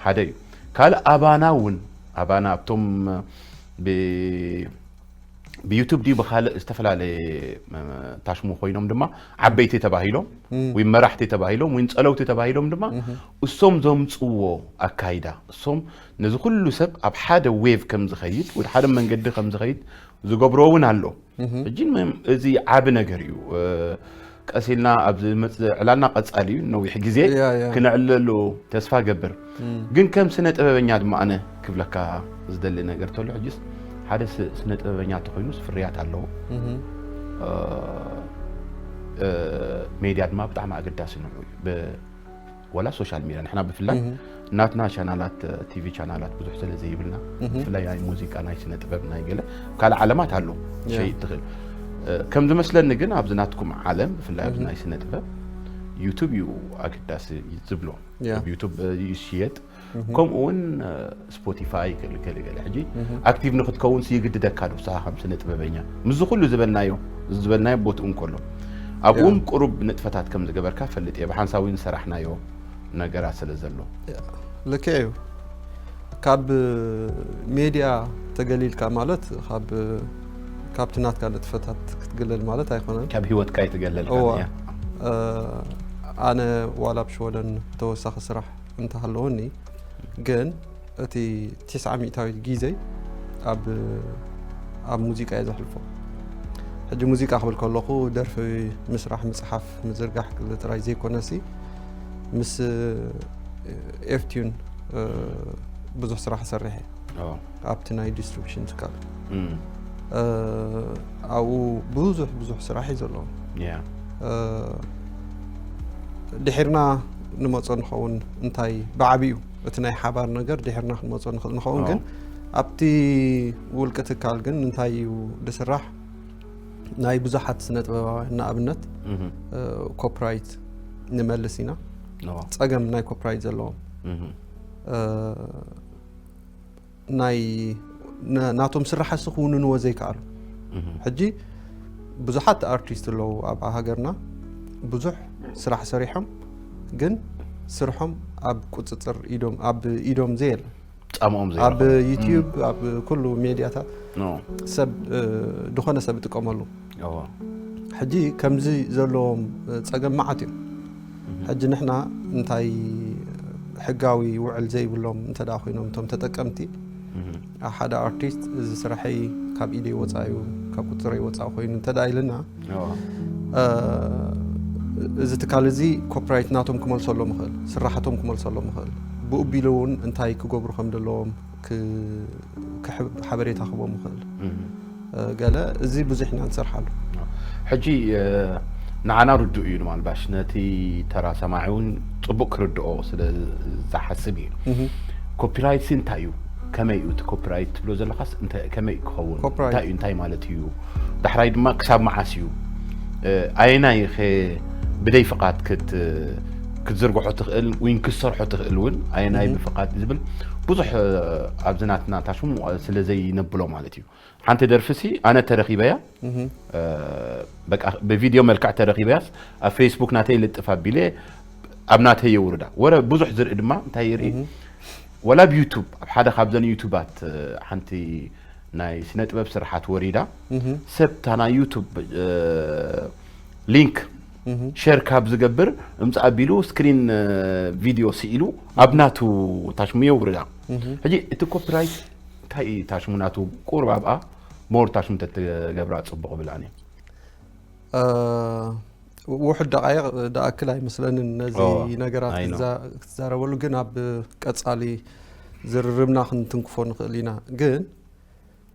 ሓደ እዩ ካልእ ኣባና እውን ኣባና ኣብቶም ብ- ብዩቱብ ድዩ ብካልእ ዝተፈላለየ እ፣ ታሽሙ ኮይኖም ድማ ዓበይቲ ተባሂሎም ወይ መራሕቲ ተባሂሎም ወይ ጸለውቲ ተባሂሎም ድማ እሶም ዘምፅዎ ኣካይዳ እሶም ነዚ ኩሉ ሰብ ኣብ ሓደ ዌቭ ከም ዝኸይድ ወደ ሓደ መንገዲ ከም ዝኸይድ ዝገብሮ እውን ኣሎ ሕጂ ንመ- እዚ ዓቢ ነገር እዩ እ፣ ቀስ ኢልና ኣብ ዝመጽእ ዕላልና ቀጻሊ እዩ፣ ነዊሕ ግዜ ያ፣ ያ። ክነዕልለሉ ተስፋ ገብር። እም፣ ግን ከም ስነ ጥበበኛ ድማ ኣነ ክብለካ ዝደሊ ነገር ተሎ፣ ሕጅስ ሓደ ስ- ስነ ጥበበኛ ተኮይኑስ ፍርያት ኣለዎ። እም፣ እ፣ እ፣ ሜድያ ድማ ብጣዕሚ ኣገዳሲ ንዑ እዩ። ብ- ወላ ሶሻል ሚድያ ንሕና ብፍላይ እም፣ ናትና ቻናላት፣ ቲቪ ቻናላት ብዙሕ ስለ ዘይብልና፣ እም፣ ብፍላይ ናይ ሙዚቃ፣ ናይ ስነ ጥበብ፣ ናይ ገለ ካልእ ዓለማት ኣሎ ያ። ሸይጥ ትኽእል። እ፣ ከም ዝመስለኒ ግን ኣብዚ ናትኩም ዓለም፣ ብፍላይ ኣብዚ እም፣ ናይ ስነ ጥበብ፣ ዩቱብ እዩ ኣገዳሲ ዝብሎ። ያ። ኣብ ዩቱብ እ፣ ይሽየጥ፣ እም፣ ከምኡ እውን እ፣ ስፖቲፋይ፣ ገለ ገለ ገለ። ሕጂ እም፣ ኣክቲቭ ንክትከውን ይግድደካ ዶ ንስኻ ከም ስነ ጥበበኛ? ምስዚ ኩሉ ዝበልናዮ፣ ዝበልናዮ ቦትኡ እንከሎ፣ ኣብኡ ያ። እውን ቁሩብ ንጥፈታት ከም ዝገበርካ ፈልጥ እየ፣ ብሓንሳብ እውን ዝሰራሕናዮ ነገራት ስለ ዘሎ። ልክዕ እዩ። ካብ ሜድያ ተገሊልካ ማለት ካብ ካብቲ ናትካ ንጥፈታት ክትግለል ማለት ኣይኮነን። ካብ ህይወትካ ይትገለል እዋ እያ። እ፣ ኣነ ዋላ ኣብ ሽወደን ተወሳኺ ስራሕ እንተሃለወኒ ግን እቲ ቲስዓ ሚእታዊት ግዜይ ኣብ ኣብ ሙዚቃ እየ ዘሕልፎ። ሕጂ ሙዚቃ ክብል ከለኹ ደርፊ ምስራሕ፣ ምፅሓፍ፣ ምዝርጋሕ ክብል ጥራይ ዘይኮነሲ ምስ ኤፍቲዩን ብዙሕ ስራሕ ሰሪሐ ኦ፣ ኣብቲ ናይ ዲስትሪቢሽን ትካል እም፣ እ፣ ኣብኡ ብዙሕ ብዙሕ ስራሕ እዩ ዘለዎ። ያ። እ፣ ድሒርና ንመጾ ንኸውን እንታይ ብዓቢኡ እቲ ናይ ሓባር ነገር ድሒርና ክንመጾ ንኽእል ንኸውን ኦ። ግን ኣብቲ ውልቂ ትካል ግን እንታይ እዩ ዝስራሕ ናይ ብዙሓት ስነ ጥበባውያን ንኣብነት እህ፣ እ፣ ኮፕራይት ንመልስ ኢና ኦ፣ ጸገም ናይ ኮፕራይት ዘለዎም እህ፣ እ፣ ናይ ነ- ናቶም ስራሓሲ ክውንንዎ ዘይከኣሉ እህ፣ ሕጂ ብዙሓት ኣርቲስት ኣለዉ ኣብ ሃገርና ብዙሕ ስራሕ ሰሪሖም ግን ስርሖም ኣብ ቁፅፅር ኢዶም ኣብ ኢዶም ዘየለ ጻምኦም ኣብ ዘይረኸቡ። ዩትዩብ ኣብ ኩሉ ሜድያታት ኖ፣ ሰብ እ፣ ዝኾነ ሰብ ይጥቀመሉ ኦ፣ ሕጂ ከምዚ ዘለዎም እ፣ ፀገም መዓት እዮም ሕጂ ንሕና እንታይ ሕጋዊ ውዕል ዘይብሎም እንተ ደኣ ኮይኖም እቶም ተጠቀምቲ እህ፣ ሓደ ኣርቲስት እዚ ስራሐይ ካብ ኢደይ ወፃ እዩ ካብ ቁፅረይ ወፃ ኮይኑ እንተ ደኣ ኢልና ኦ፣ እ፣ እዚ ትካል እዚ ኮፕራይት ናቶም ክመልሰሎም ይኽእል ስራሓቶም ክመልሰሎም ይኽእል ብኡ ቢሉ እውን እንታይ ክገብሩ ከም ዘለዎም ክ- ክሕብ- ሓበሬታ ክቦም ይኽእል እህ። እ፣ ገለ እዚ ብዙሕ ኢና ንሰርሓሉ ሕጂ እ፣ ንዓና ርዱእ እዩ ንማልባሽ ነቲ ተራ ሰማዒ እውን ፅቡቅ ክርድኦ ስለ ዝሓስብ እዩ። እህ። ኮፒራይት ሲ እንታይ እዩ? ከመይ እዩ እቲ ኮፒራይት ትብሎ ዘለካስ እንተ- ከመይ ክኸውን? ኮፒራይት። እንታይ እዩ? እንታይ ማለት እዩ? ዳሕራይ ድማ ክሳብ መዓስ እዩ? እ፣ ኣየናይ ኸ ብደይ ፍቓድ ክት- ክትዝርግሖ ትኽእል ወይ ክትሰርሖ ትኽእል እውን ኣየናይ እህ። ብፍቓድ ዝብል ብዙሕ እ፣ ኣብዚ ናትና ታሽሙ ስለ ዘይነብሎ ማለት እዩ። ሓንቲ ደርፊ ሲ ኣነ ተረኺበያ እህ። እ፣ በቃ ብቪድዮ መልክዕ ተረኺበያስ ኣብ ፌስቡክ ናተይ ልጥፍ ኣቢለ ኣብ ናተይ የውርዳ። ወረ ብዙሕ ዝርኢ ድማ እንታይ ይርኢ? እህ። ወላ ኣብ ዩቱብ ኣብ ሓደ ካብዘን ዩቱባት እ፣ ሓንቲ ናይ ስነ ጥበብ ስርሓት ወሪዳ እህ። ሰብ እታ ናይ ዩቱብ እ፣ ሊንክ እህ። ሼር ካብ ዝገብር እምፅ ኣቢሉ ስክሪን እ፣ ቪድዮ ስኢሉ ኣብ ናቱ ታሽሙ የውርዳ። እህ። ሕጂ እቲ ኮፒራይት እንታይ እዩ ታሽሙ ናቱ ቁሩብ ኣብኣ ሞር ታሽሙ ተትገብራ ፅቡቕ ብላኒ። እ፣ ውሑድ ደቃይቕ ደኣክል ኣይመስለንን ነዚ ኦ፣ ነገራት ኣይ ኖ። ክትዛ- ክትዛረበሉ ግን ኣብ ቀጻሊ ዝርርብና ክንትንክፎ ንኽእል ኢና ግን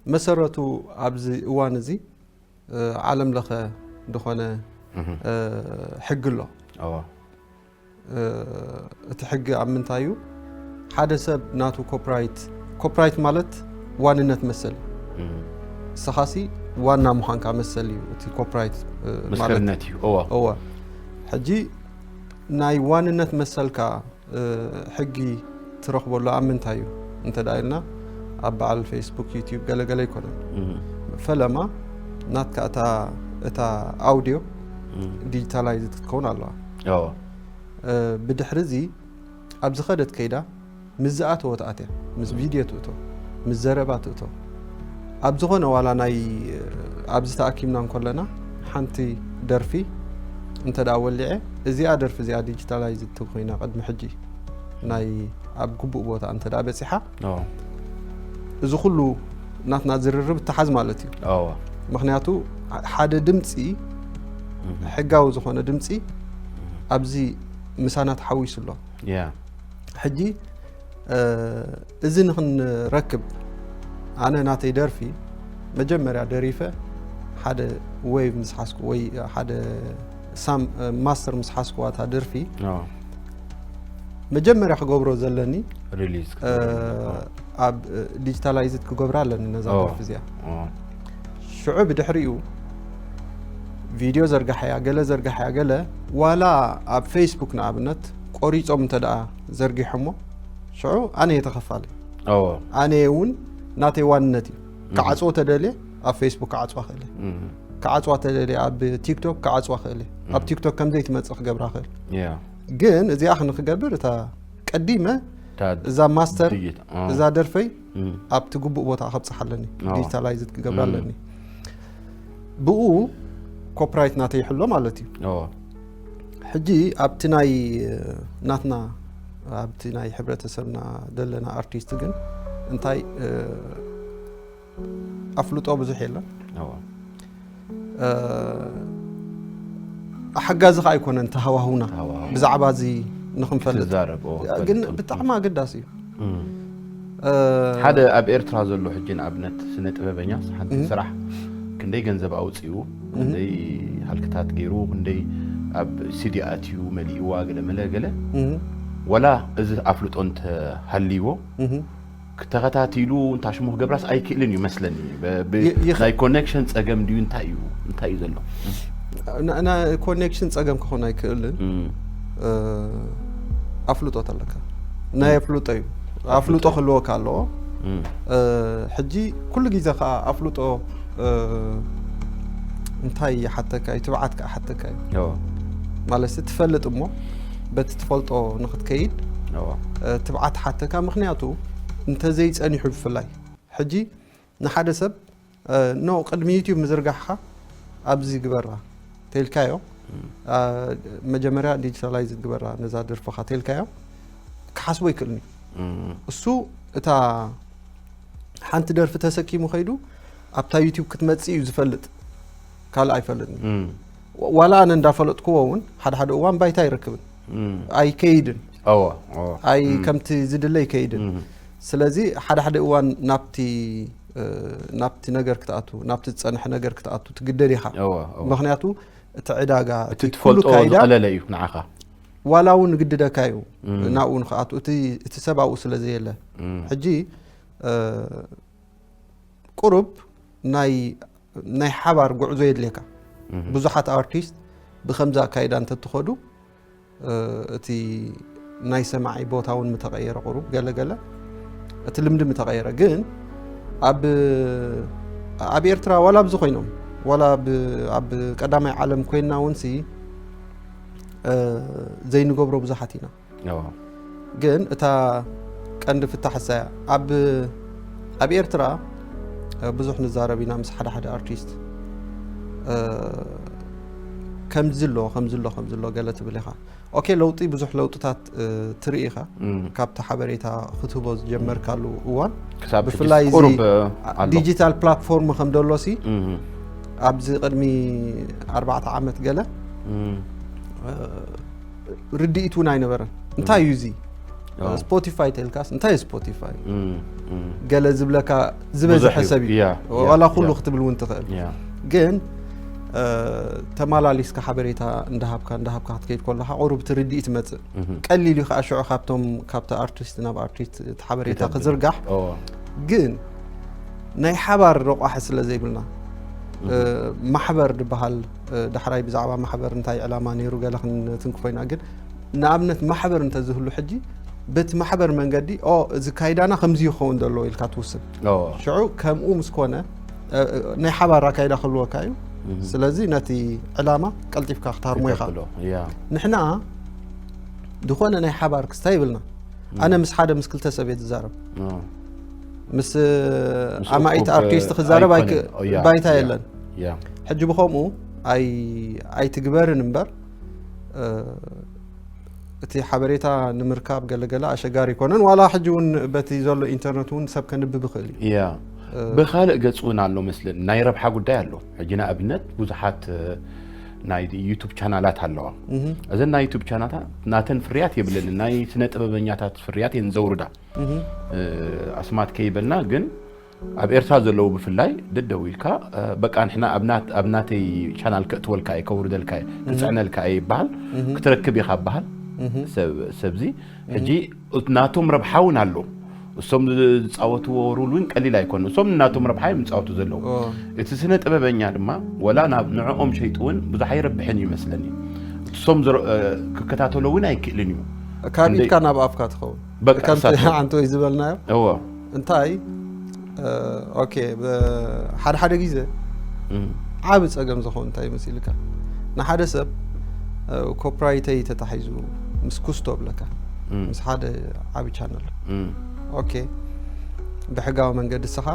መሰረቱ ኣብዚ እዋን እዚ እ፣ ዓለም ለኸ ዝኾነ እህ፣ እ፣ ሕጊ ኣሎ ኦ፣ እ፣ እቲ ሕጊ ኣብ ምንታይ እዩ ሓደ ሰብ ናቱ ኮፕራይት ኮፕራይት ማለት ዋንነት መሰል እዩ እህ፣ ንስኻሲ ዋና ምዃንካ መሰል እዩ እቲ ኮፕራይት እ፣ ማለት ምስክርነት እዩ። እዎ። እወ ሕጂ ናይ ዋንነት መሰልካ እ፣ ሕጊ ትረኽበሉ ኣብ ምንታይ እዩ እንተ ደኣ ኢልና ኣብ በዓል ፌስቡክ ዩትዩብ ገለገለ ኣይኮነን እህ፣ ፈለማ ናትካ እታ እታ ኣውድዮ እህ፣ ዲጂታላይዝ ክትከውን ኣለዋ እዎ። እ፣ ብድሕሪ እዚ ኣብ ዝኸደት ከይዳ ምስ ዝኣተወት ኣትያ ምስ ቪድዮ ትእቶ ምስ ዘረባ ትእቶ ኣብ ዝኾነ ዋላ ናይ ኣብዚ ተኣኪብና እንከለና ሓንቲ ደርፊ እንተ ደኣ ወሊዐ እዚኣ ደርፊ እዚኣ ዲጂታላይዝ ኮይና ቅድሚ ሕጂ ናይ ኣብ ግቡእ ቦታ እንተ ደኣ በፂሓ ኦ፣ እዚ ኩሉ ናትና ዝርርብ እተሓዝ ማለት እዩ እዎ። ምክንያቱ ሓደ ድምፂ ሕጋዊ ዝኾነ ድምፂ ኣብዚ ምሳና ተሓዊሱ ኣሎ። ሕጂ እዚ ንክንረክብ ኣነ ናተይ ደርፊ መጀመርያ ደሪፈ ሓደ ዌቭ ምስ ሓዝኩ ወይ ሓደ ሳም ማስተር ምስ ሓዝኩዋ እታ ደርፊ መጀመርያ ክገብሮ ዘለኒ ሪሊዝ ኣብ ዲጂታላይዝድ ክገብራ ኣለኒ ነዛ ደርፊ እዚኣ። ሽዑ ብድሕሪኡ ቪድዮ ዘርጋሓያ ገለ ዘርጋሓያ ገለ ዋላ ኣብ ፌስቡክ ንኣብነት ቆሪጾም እንተ ደኣ ዘርጊሖሞ ሽዑ ኣነ እየ ተኸፋሊ። ኣነ እውን ናተይ ዋንነት እዩ። ክዓጽዎ ተደልየ ኣብ ፌስቡክ ክዓጽዋ ክእል እየ። ክዓጽዋ ተደልየ ኣብ ቲክቶክ ክዓጽዋ ክእል እየ። ኣብ ቲክቶክ ከምዘይ ትመጽእ ክገብራ ክእል። ግን እዚኣ ንክገብር እታ ቀዲመ እዛ ማስተር እዛ ደርፈይ ኣብቲ ግቡእ ቦታ ከብፅሓ ኣለኒ። ዲጂታላይዝድ ክገብራ ኣለኒ። ብኡ ኮፕራይት ናተይ ይሕሎ ማለት እዩ። ሕጂ ኣብቲ ናይ ናትና ኣብቲ ናይ ሕብረተሰብና ዘለና ኣርቲስት ግን እንታይ ኣፍልጦ ብዙሕ የለን። ሓጋዚ ከዓ ኣይኮነን ተሃዋህውና ብዛዕባ እዚ ንክንፈልጥ ግን ብጣዕሚ ኣገዳሲ እዩ። ሓደ ኣብ ኤርትራ ዘሎ ሕጂ ንኣብነት ስነ ጥበበኛ ሓንቲ ስራሕ ክንደይ ገንዘብ ኣውፅኡ፣ ክንደይ ሃልክታት ገይሩ፣ ክንደይ ኣብ ሲዲ ኣትዩ መሊእዋ ገለ መለ ገለ፣ ወላ እዚ ኣፍልጦ እንተሃልይዎ ክተኸታቲሉ እንታሽሙ ክገብራስ ኣይክእልን እዩ መስለኒ። ናይ ኮኔክሽን ፀገም ድዩ እንታይ እዩ እንታይ እዩ ዘሎ? ኮኔክሽን ፀገም ክኾን ኣይክእልን። ኣፍልጦ ተለካ ናይ ኣፍልጦ እዩ። ኣፍልጦ ክህልወካ ኣለዎ። ሕጂ ኩሉ ግዜ ከዓ ኣፍልጦ እንታይ ይሓተካ እዩ? ትብዓት ከዓ ሓተካ እዩ ማለት ትፈልጥ እሞ በቲ ትፈልጦ ንክትከይድ ትብዓት ሓተካ። ምክንያቱ እንተዘይፀኒሑ ብፍላይ ሕጂ ንሓደ ሰብ ኖ ቅድሚ ዩቲዩብ ምዝርጋሕካ ኣብዚ ግበራ ተልካዮ መጀመርያ ዲጂታላይዝ ግበራ ነዛ ደርፍኻ ተልካዮ ክሓስቦ ይክእልኒ። እሱ እታ ሓንቲ ደርፊ ተሰኪሙ ከይዱ ኣብታ ዩቲዩብ ክትመጽእ እዩ ዝፈልጥ ካልእ ኣይፈልጥን። ዋላ ኣነ እንዳፈለጥክዎ እውን ሓደ ሓደ እዋን ባይታ ኣይረክብን ኣይከይድን ኣይ ከምቲ ዝድለ ኣይከይድን። ስለዚ ሓደ ሓደ እዋን ናብቲ ናብቲ ነገር ክትኣቱ ናብቲ ዝፀንሐ ነገር ክትኣቱ ትግደድ ኢኻ። ምክንያቱ እቲ ዕዳጋ እቲ ትፈልጦ ዝቀለለ እዩ ንዓኻ። ዋላ እውን ግድደካ እዩ ናብኡ ንክኣቱ እቲ ሰብ ኣብኡ ስለ ዘየለ ሕጂ ቁሩብ ናይ ናይ ሓባር ጉዕዞ የድልየካ። ብዙሓት ኣርቲስት ብከምዚ ኣካይዳ እንተትኸዱ እቲ ናይ ሰማዒ ቦታ እውን ምተቐየረ ቁሩብ ገለ ገለ እቲ ልምዲ ምተቐየረ ግን ኣብ ኣብ ኤርትራ ዋላ ኣብዚ ኮይኖም ዋላ ኣብ ቀዳማይ ዓለም ኮይንና እውን ሲ ዘይንገብሮ ብዙሓት ኢና። ግን እታ ቀንዲ ፍታሕ እሳ እያ። ኣብ ኣብ ኤርትራ ብዙሕ ንዛረብ ኢና ምስ ሓደ ሓደ ኣርቲስት ከምዚ ኣሎ ከምዚ ኣሎ ከምዚ ኣሎ ገለ ትብል ኢኻ። ኦኬ ለውጢ ብዙሕ ለውጥታት ትርኢ ኢኻ ካብቲ ሓበሬታ ክትህቦ ዝጀመርካሉ እዋን ብፍላይ ዲጂታል ፕላትፎርም ከም ደሎ ሲ ኣብዚ ቅድሚ ኣርባዕተ ዓመት ገለ ርድኢት እውን ኣይነበረን። እንታይ እዩ እዚ ስፖቲፋይ ተልካስ እንታይ ስፖቲፋይ ገለ ዝብለካ ዝበዝሐ ሰብ እዩ። ዋላ ኩሉ ክትብል እውን ትኽእል ግን ተማላሊስካ ሓበሬታ እንዳሃብካ እንዳሃብካ ክትከይድ ከለካ ቁሩብ ትርድኢ ትመፅእ። ቀሊል እዩ ከዓ ሽዑ ካብቶም ካብቲ ኣርቲስት ናብ ኣርቲስት እቲ ሓበሬታ ክዝርጋሕ ግን ናይ ሓባር ረቋሒ ስለ ዘይብልና ማሕበር ዝበሃል ዳሕራይ ብዛዕባ ማሕበር እንታይ ዕላማ ነይሩ ገለ ክንትንክፎ ኢና ግን ንኣብነት ማሕበር እንተዝህሉ ሕጂ በቲ ማሕበር መንገዲ ኦ እዚ ካይዳና ከምዚ ይኸውን ዘለዎ ኢልካ ትውስን ሽዑ ከምኡ ምስ ኮነ ናይ ሓባር ኣካይዳ ክህልወካ እዩ ስለዚ ነቲ ዕላማ ቀልጢፍካ ክትሃርሞ ኢኻ ንሕና ዝኾነ ናይ ሓባር ክስታ ይብልና ኣነ ምስ ሓደ ምስ ክልተ ሰብ እየ ዝዛረብ ምስ ኣማኢት ኣርቲስት ክዛረብ ባይታ የለን ሕጂ ብከምኡ ኣይትግበርን እምበር እቲ ሓበሬታ ንምርካብ ገለገለ ኣሸጋሪ ይኮነን ዋላ ሕጂ እውን በቲ ዘሎ ኢንተርነት እውን ሰብ ከንብብ ይኽእል እዩ ብካልእ ገፅ እውን ኣሎ መስለኒ ናይ ረብሓ ጉዳይ ኣሎ ሕጂ ንኣብነት ብዙሓት ናይ ዩቱብ ቻናላት ኣለዋ። እዘን ናይ ዩቱብ ቻናላት ናተን ፍርያት የብለንን፣ ናይ ስነ ጥበበኛታት ፍርያት እየን ዘውርዳ። ኣስማት ከይበልና ግን ኣብ ኤርትራ ዘለዉ ብፍላይ ደደው ኢልካ በቃ ንሕና ኣብ ናተይ ቻናል ከእትወልካ እየ፣ ከውርደልካ እየ፣ ክፅዕነልካ እየ ይበሃል። ክትረክብ ኢኻ በሃል። ሰብዚ ሕጂ ናቶም ረብሓ እውን ኣሎ። እሶም ዝፃወትዎ ሩል እውን ቀሊል ኣይኮነ። እሶም ናቶም ረብሓ እዮም ዝፃወቱ ዘለዉ። እቲ ስነ ጥበበኛ ድማ ወላ ናብ ንዕኦም ሸይጡ እውን ብዙሕ ኣይረብሕን እዩ መስለኒ። እሶም ክከታተሎ እውን ኣይክእልን እዩ። ካብ ኢድካ ናብ ኣፍካ ትኸውን። በቃ ከምቲ እሳት ነው። ሓንቲ ወይ ዝበልናዮ እዎ እንታይ ኦኬ፣ ሓደ ሓደ ግዜ እም፣ ዓቢ ጸገም ዝኾን እንታይ መሲልካ፣ ንሓደ ሰብ ኮፒራይተይ ተታሒዙ ምስ ኩስቶ ብለካ፣ እም፣ ምስ ሓደ ዓቢ ቻነል እም፣ ኦኬ፣ ብሕጋዊ መንገዲ እስኻ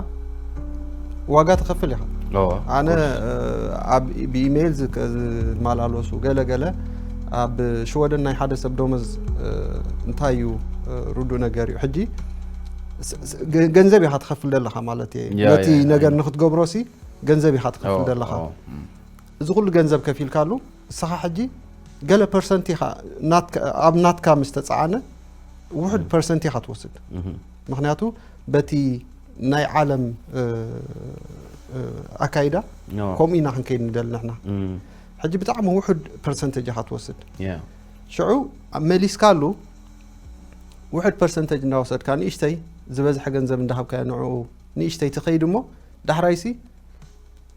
ዋጋ ትኸፍል ኢኻ። እዎ ኣነ ኣብ ብኢሜይል ዝመላለሱ ገለ ገለ ኣብ ሽወደን ናይ ሓደ ሰብ ደሞዝ እንታይ እዩ ርዱእ ነገር እዩ። ሕጂ ገንዘብ ኢኻ ትኸፍል ዘለኻ ማለት እየ። ነቲ ነገር ንክትገብሮ ሲ ገንዘብ ኢኻ ትኸፍል ዘለኻ። እዚ ኩሉ ገንዘብ ከፊልካሉ እስኻ ሕጂ ገለ ፐርሰንት ኢኻ ኣብ ናትካ ምስ ተፃዓነ ውሕድ ፐርሰንት ኢኻ ትወስድ። ምክንያቱ በቲ ናይ ዓለም ኣካይዳ ከምኡ ኢና ክንከይድ ንደሊ ንሕና። ሕጂ ብጣዕሚ ውሕድ ፐርሰንተጅ ኢኻ ትወስድ። ሽዑ መሊስካሉ ውሕድ ፐርሰንተጅ እንዳወሰድካ ንእሽተይ ዝበዝሐ ገንዘብ እንዳሃብካዮ ንዕኡ ንእሽተይ ትኸይድ እሞ ዳሕራይሲ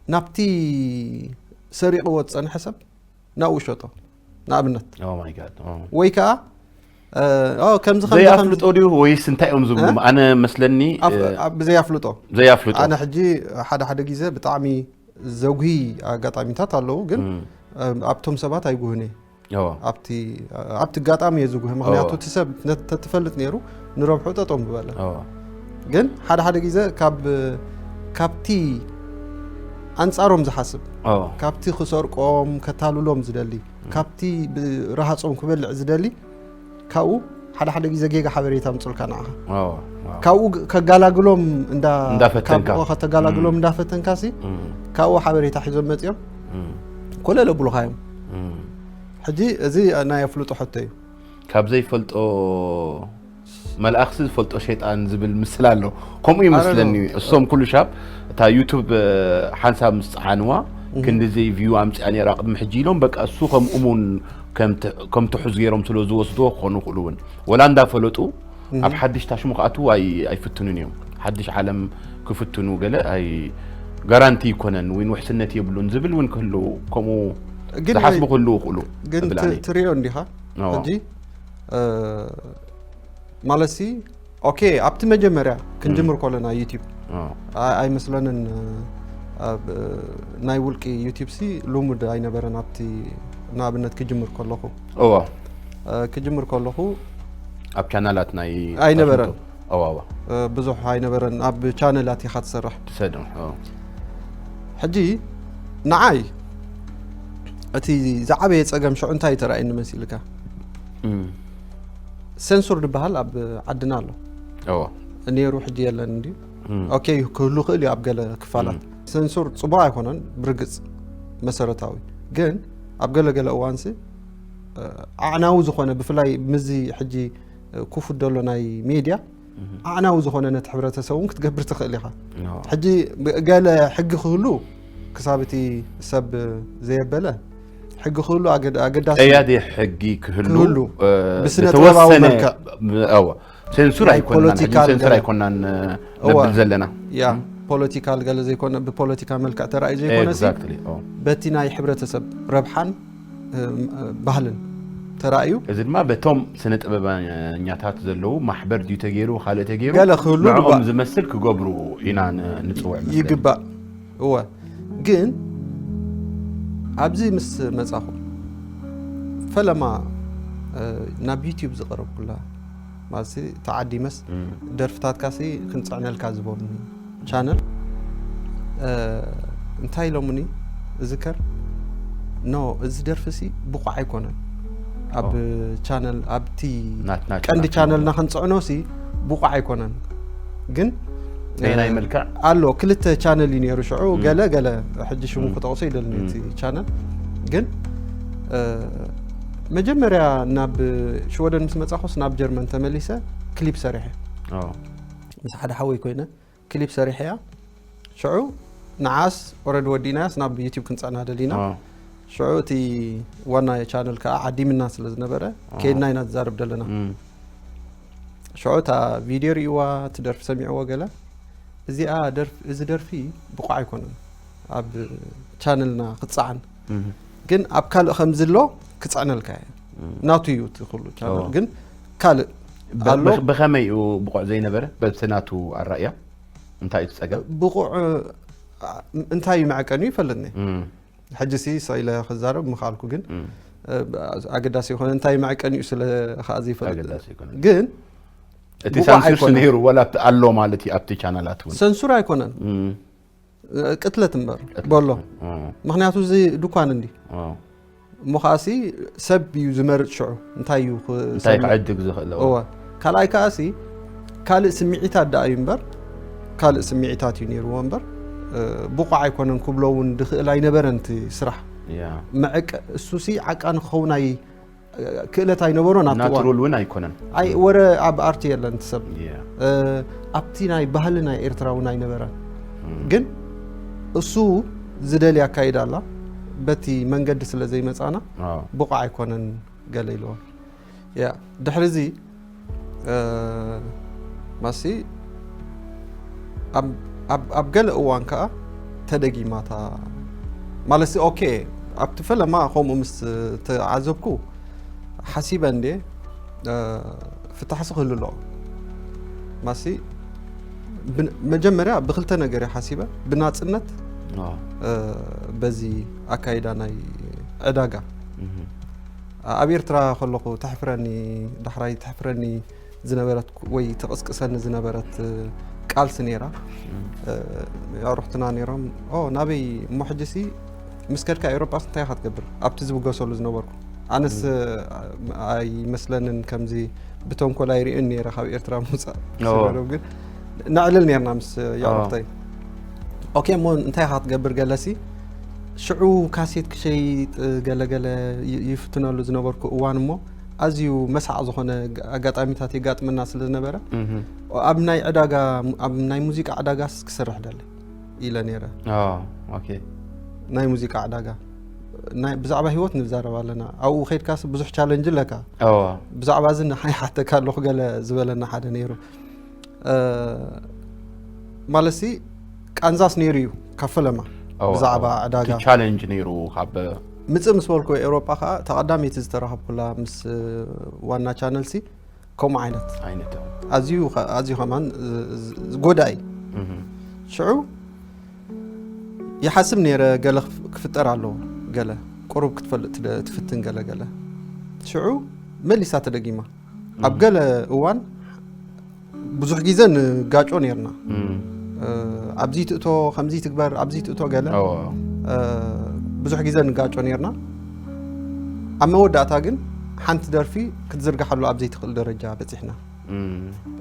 ናብቲ ሰሪቕዎ ዝፀንሐ ሰብ ናብኡ ሸጦ ንኣብነት Oh my God። ወይ ከዓ ከምዚ ዘይኣፍልጦ ድዩ ወይስ እንታይ እዮም ዝብሉ? ኣነ መስለኒ ብዘይኣፍልጦ ዘይኣፍልጦ ኣነ ሕጂ ሓደ ሓደ ግዜ ብጣዕሚ ዘጉሂ ኣጋጣሚታት ኣለዉ፣ ግን ኣብቶም ሰባት ኣይጉህን እየ። ኣብቲ ኣብቲ ኣጋጣሚ እየ ዝጉህ። ምክንያቱ እቲ ሰብ ተትፈልጥ ነይሩ ንረብሑ ጠጠው ምበለ። ግን ሓደ ሓደ ግዜ ካብ ካብቲ ኣንፃሮም ዝሓስብ ካብቲ ክሰርቆም ከታልሎም ዝደሊ ካብቲ ረሃፆም ክበልዕ ዝደሊ ካብኡ ሓደ ሓደ ግዜ ጌጋ ሓበሬታ ምፅልካ ንዓኻ ካብኡ ከጋላግሎም እንዳ እንዳፈተንካ። ካብኡ ከተጋላግሎም እንዳፈተንካ ሲ ካብኡ ሓበሬታ ሒዞም መፅኦም ኮለል ኣብሉኻ እዮም። ሕጂ እዚ ናይ ኣፍልጦ ሕቶ እዩ። ካብ ዘይፈልጦ መልኣኽሲ ዝፈልጦ ሸይጣን ዝብል ምስል ኣሎ። ከምኡ ይመስለኒ። እሶም ኩሉ ሻብ እታ ዩቱብ ሓንሳብ ምስ ፀዓንዋ ክንድዚ ቪው ኣምፅኣ ነይራ ቅድሚ ሕጂ ኢሎም በቃ እሱ ከም እሙን ከም ትሑዝ ገይሮም ስለ ዝወስድዎ ክኾኑ ይኽእሉ እውን ወላ እንዳፈለጡ ኣብ ሓድሽ ታሽሙ ክኣትዉ ኣይ- ኣይፍትኑን እዮም። ሓድሽ ዓለም ክፍትኑ ገለ ኣይ ጋራንቲ ይኮነን ወይ ውሕስነት የብሉን ዝብል እውን ክህሉ ከምኡ ግን ዝሓስቡ ክህልዉ ይኽእሉ ግን እብል ት- ኣነ። ትሪኦ እንዲኻ ኣዎ። ሕጂ እ፣ ማለት ሲ ኦኬ ኣብቲ መጀመርያ ክንጅምር ከለና ዩቲብ ኣዎ። ኣይ- ኣይመስለንን እ፣ ኣብ እ፣ ናይ ውልቂ ዩቲብ ሲ ልሙድ ኣይነበረን ኣብቲ ንኣብነት ክጅምር ከለኹ እዎ እ፣ ክጅምር ከለኹ ኣብ ቻናላት ናይ ኣይነበረን። ኣዋዋ እ፣ ብዙሕ ኣይነበረን ኣብ ቻነላት ኢኻ ትሰርሕ። ትሰድም ኣዎ። ሕጂ ንዓይ እቲ ዝዓበየ ፀገም ሽዑ እንታይ ተራእየኒ መሲልካ? እም፣ ሴንሱር ዝበሃል ኣብ ዓድና ኣሎ እዎ ነይሩ፣ ሕጂ የለን እንድዩ። እም፣ ኦኬ ክህሉ ክእል እዩ ኣብ ገለ ክፋላት። ሴንሱር ፅቡቅ ኣይኮነን ብርግፅ መሰረታዊ፣ ግን ኣብ ገለ ገለ እዋንሲ እ፣ ኣዕናዊ ዝኾነ ብፍላይ ምዚ ሕጂ እ፣ ክፉት ዘሎ ናይ ሜድያ ኣዕናዊ ዝኾነ ነቲ ሕብረተሰብ እውን ክትገብር ትኽእል ኢኻ። እዎ። ሕጂ ገለ ሕጊ ክህሉ ክሳብ እቲ ሰብ ዘየበለ ሕጊ ክህሉ ኣገድ- ኣገዳሲ እዩ። ቀያዲ ሕጊ ክህሉ ክህሉ። እ፣ ብስነ ዝተወሰነ- ጥበባዊ መልክዕ። ብ- ኣዎ። ሴንሱር ናይ ኣይኮንናን ሕጂ ፖለቲካል ሴንሱር ኣይኮንናን እ፣ እወ። ነብል ዘለና ያ ፖለቲካል ገለ ዘይኮነ ብፖለቲካ መልክዕ ተራእዩ ዘይኮነ ሲ Exactly። ኣዎ። በቲ ናይ ሕብረተሰብ ረብሓን እ፣ ባህልን ተራእዩ እዚ ድማ በቶም ስነ ጥበበኛታት ዘለዉ ማሕበር ድዩ ተገይሩ ካልእ ተገይሩ ገለ ክህሉ ንዕኦም ይግባእ። ዝመስል ክገብሩ ኢና ን- ንፅውዕ መስለኒ። ይግባእ። እወ ግን ኣብዚ ምስ መጻኹ ፈለማ እ፣ ናብ ዩቲዩብ ዝቐረብኩላ ማለት ተዓዲመስ እም፣ ደርፍታትካሲ ክንፅዕነልካ ዝበሉኒ ቻነል እ፣ እንታይ ኢሎምኒ እዝከር ኖ እዚ ደርፊ ሲ ብቑዕ ኣይኮነን ኣብ ኦ። ቻነል ኣብቲ ናትና ቀንዲ ቻነል ቻነልና ክንፅዕኖ ሲ ብቑዕ ኣይኮነን ግን በየናይ እ፣ መልክዕ ኣሎ ክልተ ቻነል እዩ ነይሩ ሽዑ እም። ገለ ገለ ሕጂ ሽሙ እም። ክጠቕሶ ይደልኒ እም። እቲ ቻነል ግን መጀመርያ ናብ ሽወደን ምስ መጻኹስ ናብ ጀርመን ተመሊሰ ክሊፕ ሰሪሐ ኦ ምስ ሓደ ሓወይ ኮይነ ክሊፕ ሰሪሐ እያ። ሽዑ ንዓስ ኦረድ ወዲናያስ ናብ ዩቲብ ክንጸና ደሊና። ኦ ሽዑ እቲ ዋና ቻነል ከዓ ዓዲምና ስለ ዝነበረ ከይድና ኢና ዝዛረብ ደለና። እም ሽዑ እታ ቪድዮ ርእይዋ እቲ ደርፊ ሰሚዕዎ ገለ እዚኣ ደርፊ እዚ ደርፊ ብቑዕ ኣይኮነን ኣብ ቻነልና ክፀዓን እም ግን ኣብ ካልእ ከም ዝሎ ክፀዕነልካ እየ ናቱ እዩ እቲ ኩሉ ቻነል ኦ። ግን ካልእ ኣሎ ብኸመይ እዩ ብቑዕ ዘይነበረ በብቲ ናቱ ኣራእያ እንታይ እዩ ጸገብ ብቑዕ እንታይ እዩ መዐቀኒ ይፈልጥኒ እም ሕጂ ሲ ሰኢለ ክዛረብ ምኽኣልኩ ግን እም ኣገዳሲ ይኮነ እንታይ መዐቀኒኡ ስለ ከዓ ዘይፈልጥ ኣገዳሲ ይኮነ ግን እቲ ብቑዕ ሳንሱርስ ኣይኮነን። ነይሩ ወላ ኣሎ ማለት እዩ ኣብቲ ቻናላት እውን ሰንሱር ኣይኮነን እም ቅትለት እምበር በሎ እም ምክንያቱ እዚ ድኳን እንዲ ኦ እሞ ከዓሲ ሰብ እዩ ዝመርፅ ሽዑ እንታይ እዩ ክ- እንታይ ሰብ- ክዕድግ ዝኽእል እወ ካልኣይ ከዓሲ ካልእ ስምዒታት ደኣ እዩ እምበር ካልእ ስምዒታት እዩ ነይርዎ እምበር እ፣ ብቑዕ ኣይኮነን ክብሎ እውን ድኽእል ኣይነበረን እቲ ስራሕ ያ መዕቀ እሱ ሲ ዓቃኒ ክኸውን ኣይ ክእለት ኣይነበሮን ኣብቲ እዋን ናትሩል እውን ኣይኮነን ኣይ ወረ ኣብ ኣርቲ የለን እቲ ሰብ ያ እ፣ ኣብቲ ናይ ባህሊ ናይ ኤርትራ እውን ኣይነበረን እም ግን እሱ ዝደሊ ኣካይዳ ኣላ በቲ መንገዲ ስለ ዘይመፃና ኦ ብቑዕ ኣይኮነን ገለ ኢልዎ ያ ድሕሪ እዚ እ፣ ማሲ ኣብ- ኣብ- ኣብ ገለ እዋን ከዓ ተደጊማታ ማለት ሲ ኦኬ ኣብቲ ፈለማ ከምኡ ምስ ተዓዘብኩ ሓሲበ እንዴ እ፣ ፍታሕሲ ክህሉ ኣለዎ ማሲ ብን- መጀመርያ ብክልተ ነገር እየ ሓሲበ ብናፅነት ኦ እ፣ በዚ ኣካይዳ ናይ ዕዳጋ እም ኣብ ኤርትራ ከለኹ ተሕፍረኒ ዳሕራይ ተሕፍረኒ ዝነበረት ወይ ተቐስቅሰኒ ዝነበረት እ፣ ቃልሲ ነይራ እ፣ ኣዕሩኽትና ነይሮም ኦ ናበይ እሞ ሕጂሲ ምስ ከድካ ኤውሮጳስ እንታይ ኢኻ ትገብር ኣብቲ ዝብገሰሉ ዝነበርኩ ኣነስ እ፣ ኣይመስለንን ከምዚ ብተንኮል ኣይርእን ነይረ ካብ ኤርትራ ምውፃእ ኦ። ስለ ግን ነዕልል ነርና ምስ የዕሩኽተይ ኦኬ እሞ እንታይ ኢኻ ትገብር ገለሲ ሽዑ ካሴት ክሸይጥ ገለገለ ይ- ይፍትነሉ ዝነበርኩ እዋን እሞ ኣዝዩ መሳዕ ዝኾነ ኣጋጣሚታት የጋጥመና ስለ ዝነበረ እም ኣብ ናይ ዕዳጋ ኣብ ናይ ሙዚቃ ዕዳጋስ ክሰርሕ ደለ ኢለ ነይረ ኦ ኦኬ ናይ ሙዚቃ ዕዳጋ ናይ ብዛዕባ ህይወት ንዛረብ ኣለና ኣብኡ ከድካስ ብዙሕ ቻለንጅ ኣለካ ኦ ብዛዕባ እዚ ንሓይ ሓተካ ኣለኹ ገለ ዝበለና ሓደ ነይሩ እ፣ ማለትሲ ቃንዛስ ነይሩ እዩ ካብ ፈለማ ኦ ብዛዕባ ዕዳጋ ቻለንጅ ነይሩ ካብ ምፅእ ምስ በልኩ ኤውሮጳ ከዓ ተቐዳመይቲ ዝተረኸብኩላ ምስ እ፣ ዋና ቻነልሲ ከምኡ ዓይነት ዓይነት ኣዝዩ ከ- ኣዝዩ ከማን እ፣ ዝ- ጎዳኢ እም ሽዑ ይሓስብ ነይረ ገለ ክፍ- ክፍጠር ኣለዎ ገለ ቁሩብ ክትፈልጥ ትደ- ትፍትን ገለ ገለ ሽዑ መሊሳ ተደጊማ ኣብ ገለ እዋን ብዙሕ ግዜ ንጋጮ ነርና እም እ፣ ኣብዚ ትእቶ ከምዚ ትግበር ኣብዚ ትእቶ ገለ ኦ እ፣ ብዙሕ ግዜ ንጋጮ ነርና ኣብ መወዳእታ ግን ሓንቲ ደርፊ ክትዝርግሓሉ ኣብ ዘይትኽእል ደረጃ በፂሕና እም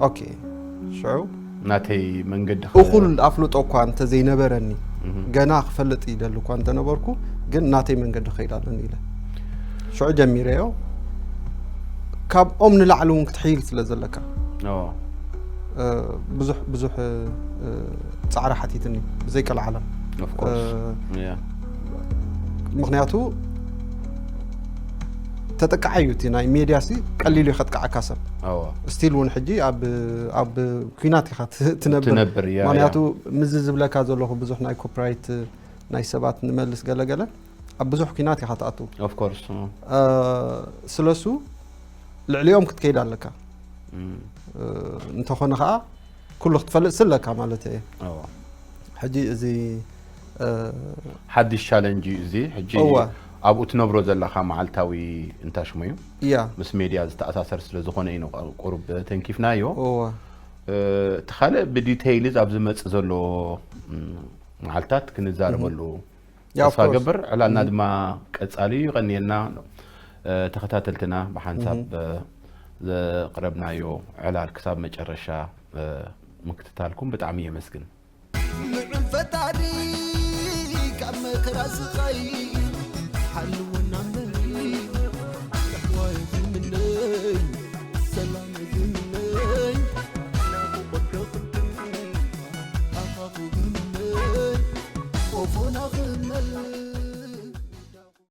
ኦኬ ሽዑ ናተይ መንገዲ ከ- እኹል ኣፍልጦ እኳ እንተዘይነበረኒ እም ገና ክፈልጥ ይደሊ እኳ እንተነበርኩ ግን ናተይ መንገዲ ክኸይድ ኣለኒ ኢለ ሽዑ ጀሚረዮ ካብኦም ንላዕሊ እውን ክትሕይል ስለ ዘለካ ኦ እ፣ ብዙሕ ብዙሕ እ፣ ፃዕሪ ሓቲትኒ ብዘይቀልዓለም of course እ፣ yeah ምክንያቱ ተጠቃዓዩ እቲ ናይ ሜድያ ሲ ቀሊሉ እዩ ከጥቃዓካ ሰብ ኦ ስቲል እውን ሕጂ ኣብ ኣብ ኩናት ኢኻ ት- ትነብር ትነብር ያ ምክንያቱ ምዚ ዝብለካ ዘለኹ ብዙሕ ናይ ኮፒራይት ናይ ሰባት ንመልስ ገለገለ ኣብ ብዙሕ ኩናት ኢኻ ትኣትው of course እ፣ ስለሱ ልዕሊኦም ክትከይድ ኣለካ እ፣ እንተኾነ ከዓ ኩሉ ክትፈልጥ ስለካ ማለት እየ ሕጂ እዚ እ፣ ሓድሽ ቻለንጅ እዩ እዚ ሕጂ እወ። ኣብኡ ትነብሮ ዘለኻ መዓልታዊ እንታሽሙ እዩ እያ ምስ ሜድያ ዝተኣሳሰር ስለ ዝኾነ እዩ ቁሩብ ተንኪፍናዮ እወ እ፣ እቲ ካልእ ብዲቴይልዝ ኣብ ዝመፅእ ዘሎ ም፣ መዓልታት ክንዛረበሉ Yeah, of ተስፋ course. ገብር ዕላልና ድማ ቀፃሊ እዩ ይቐንየልና እ፣ ተኸታተልትና ብሓንሳብ እ፣ ዘቕረብናዮ ዕላል ክሳብ መጨረሻ እ፣ ምክትታልኩም ብጣዕሚ የመስግን ንዑ ፈጣሪ ካብ መከራ ስቓይ ሓልወና እምበሪ ኣሕዋይ ዝምነይ ሰላም ዝምነይ ኣናብቆዶ ክልክም ኣኻኹ ዝምነይ ቆፎና ክመል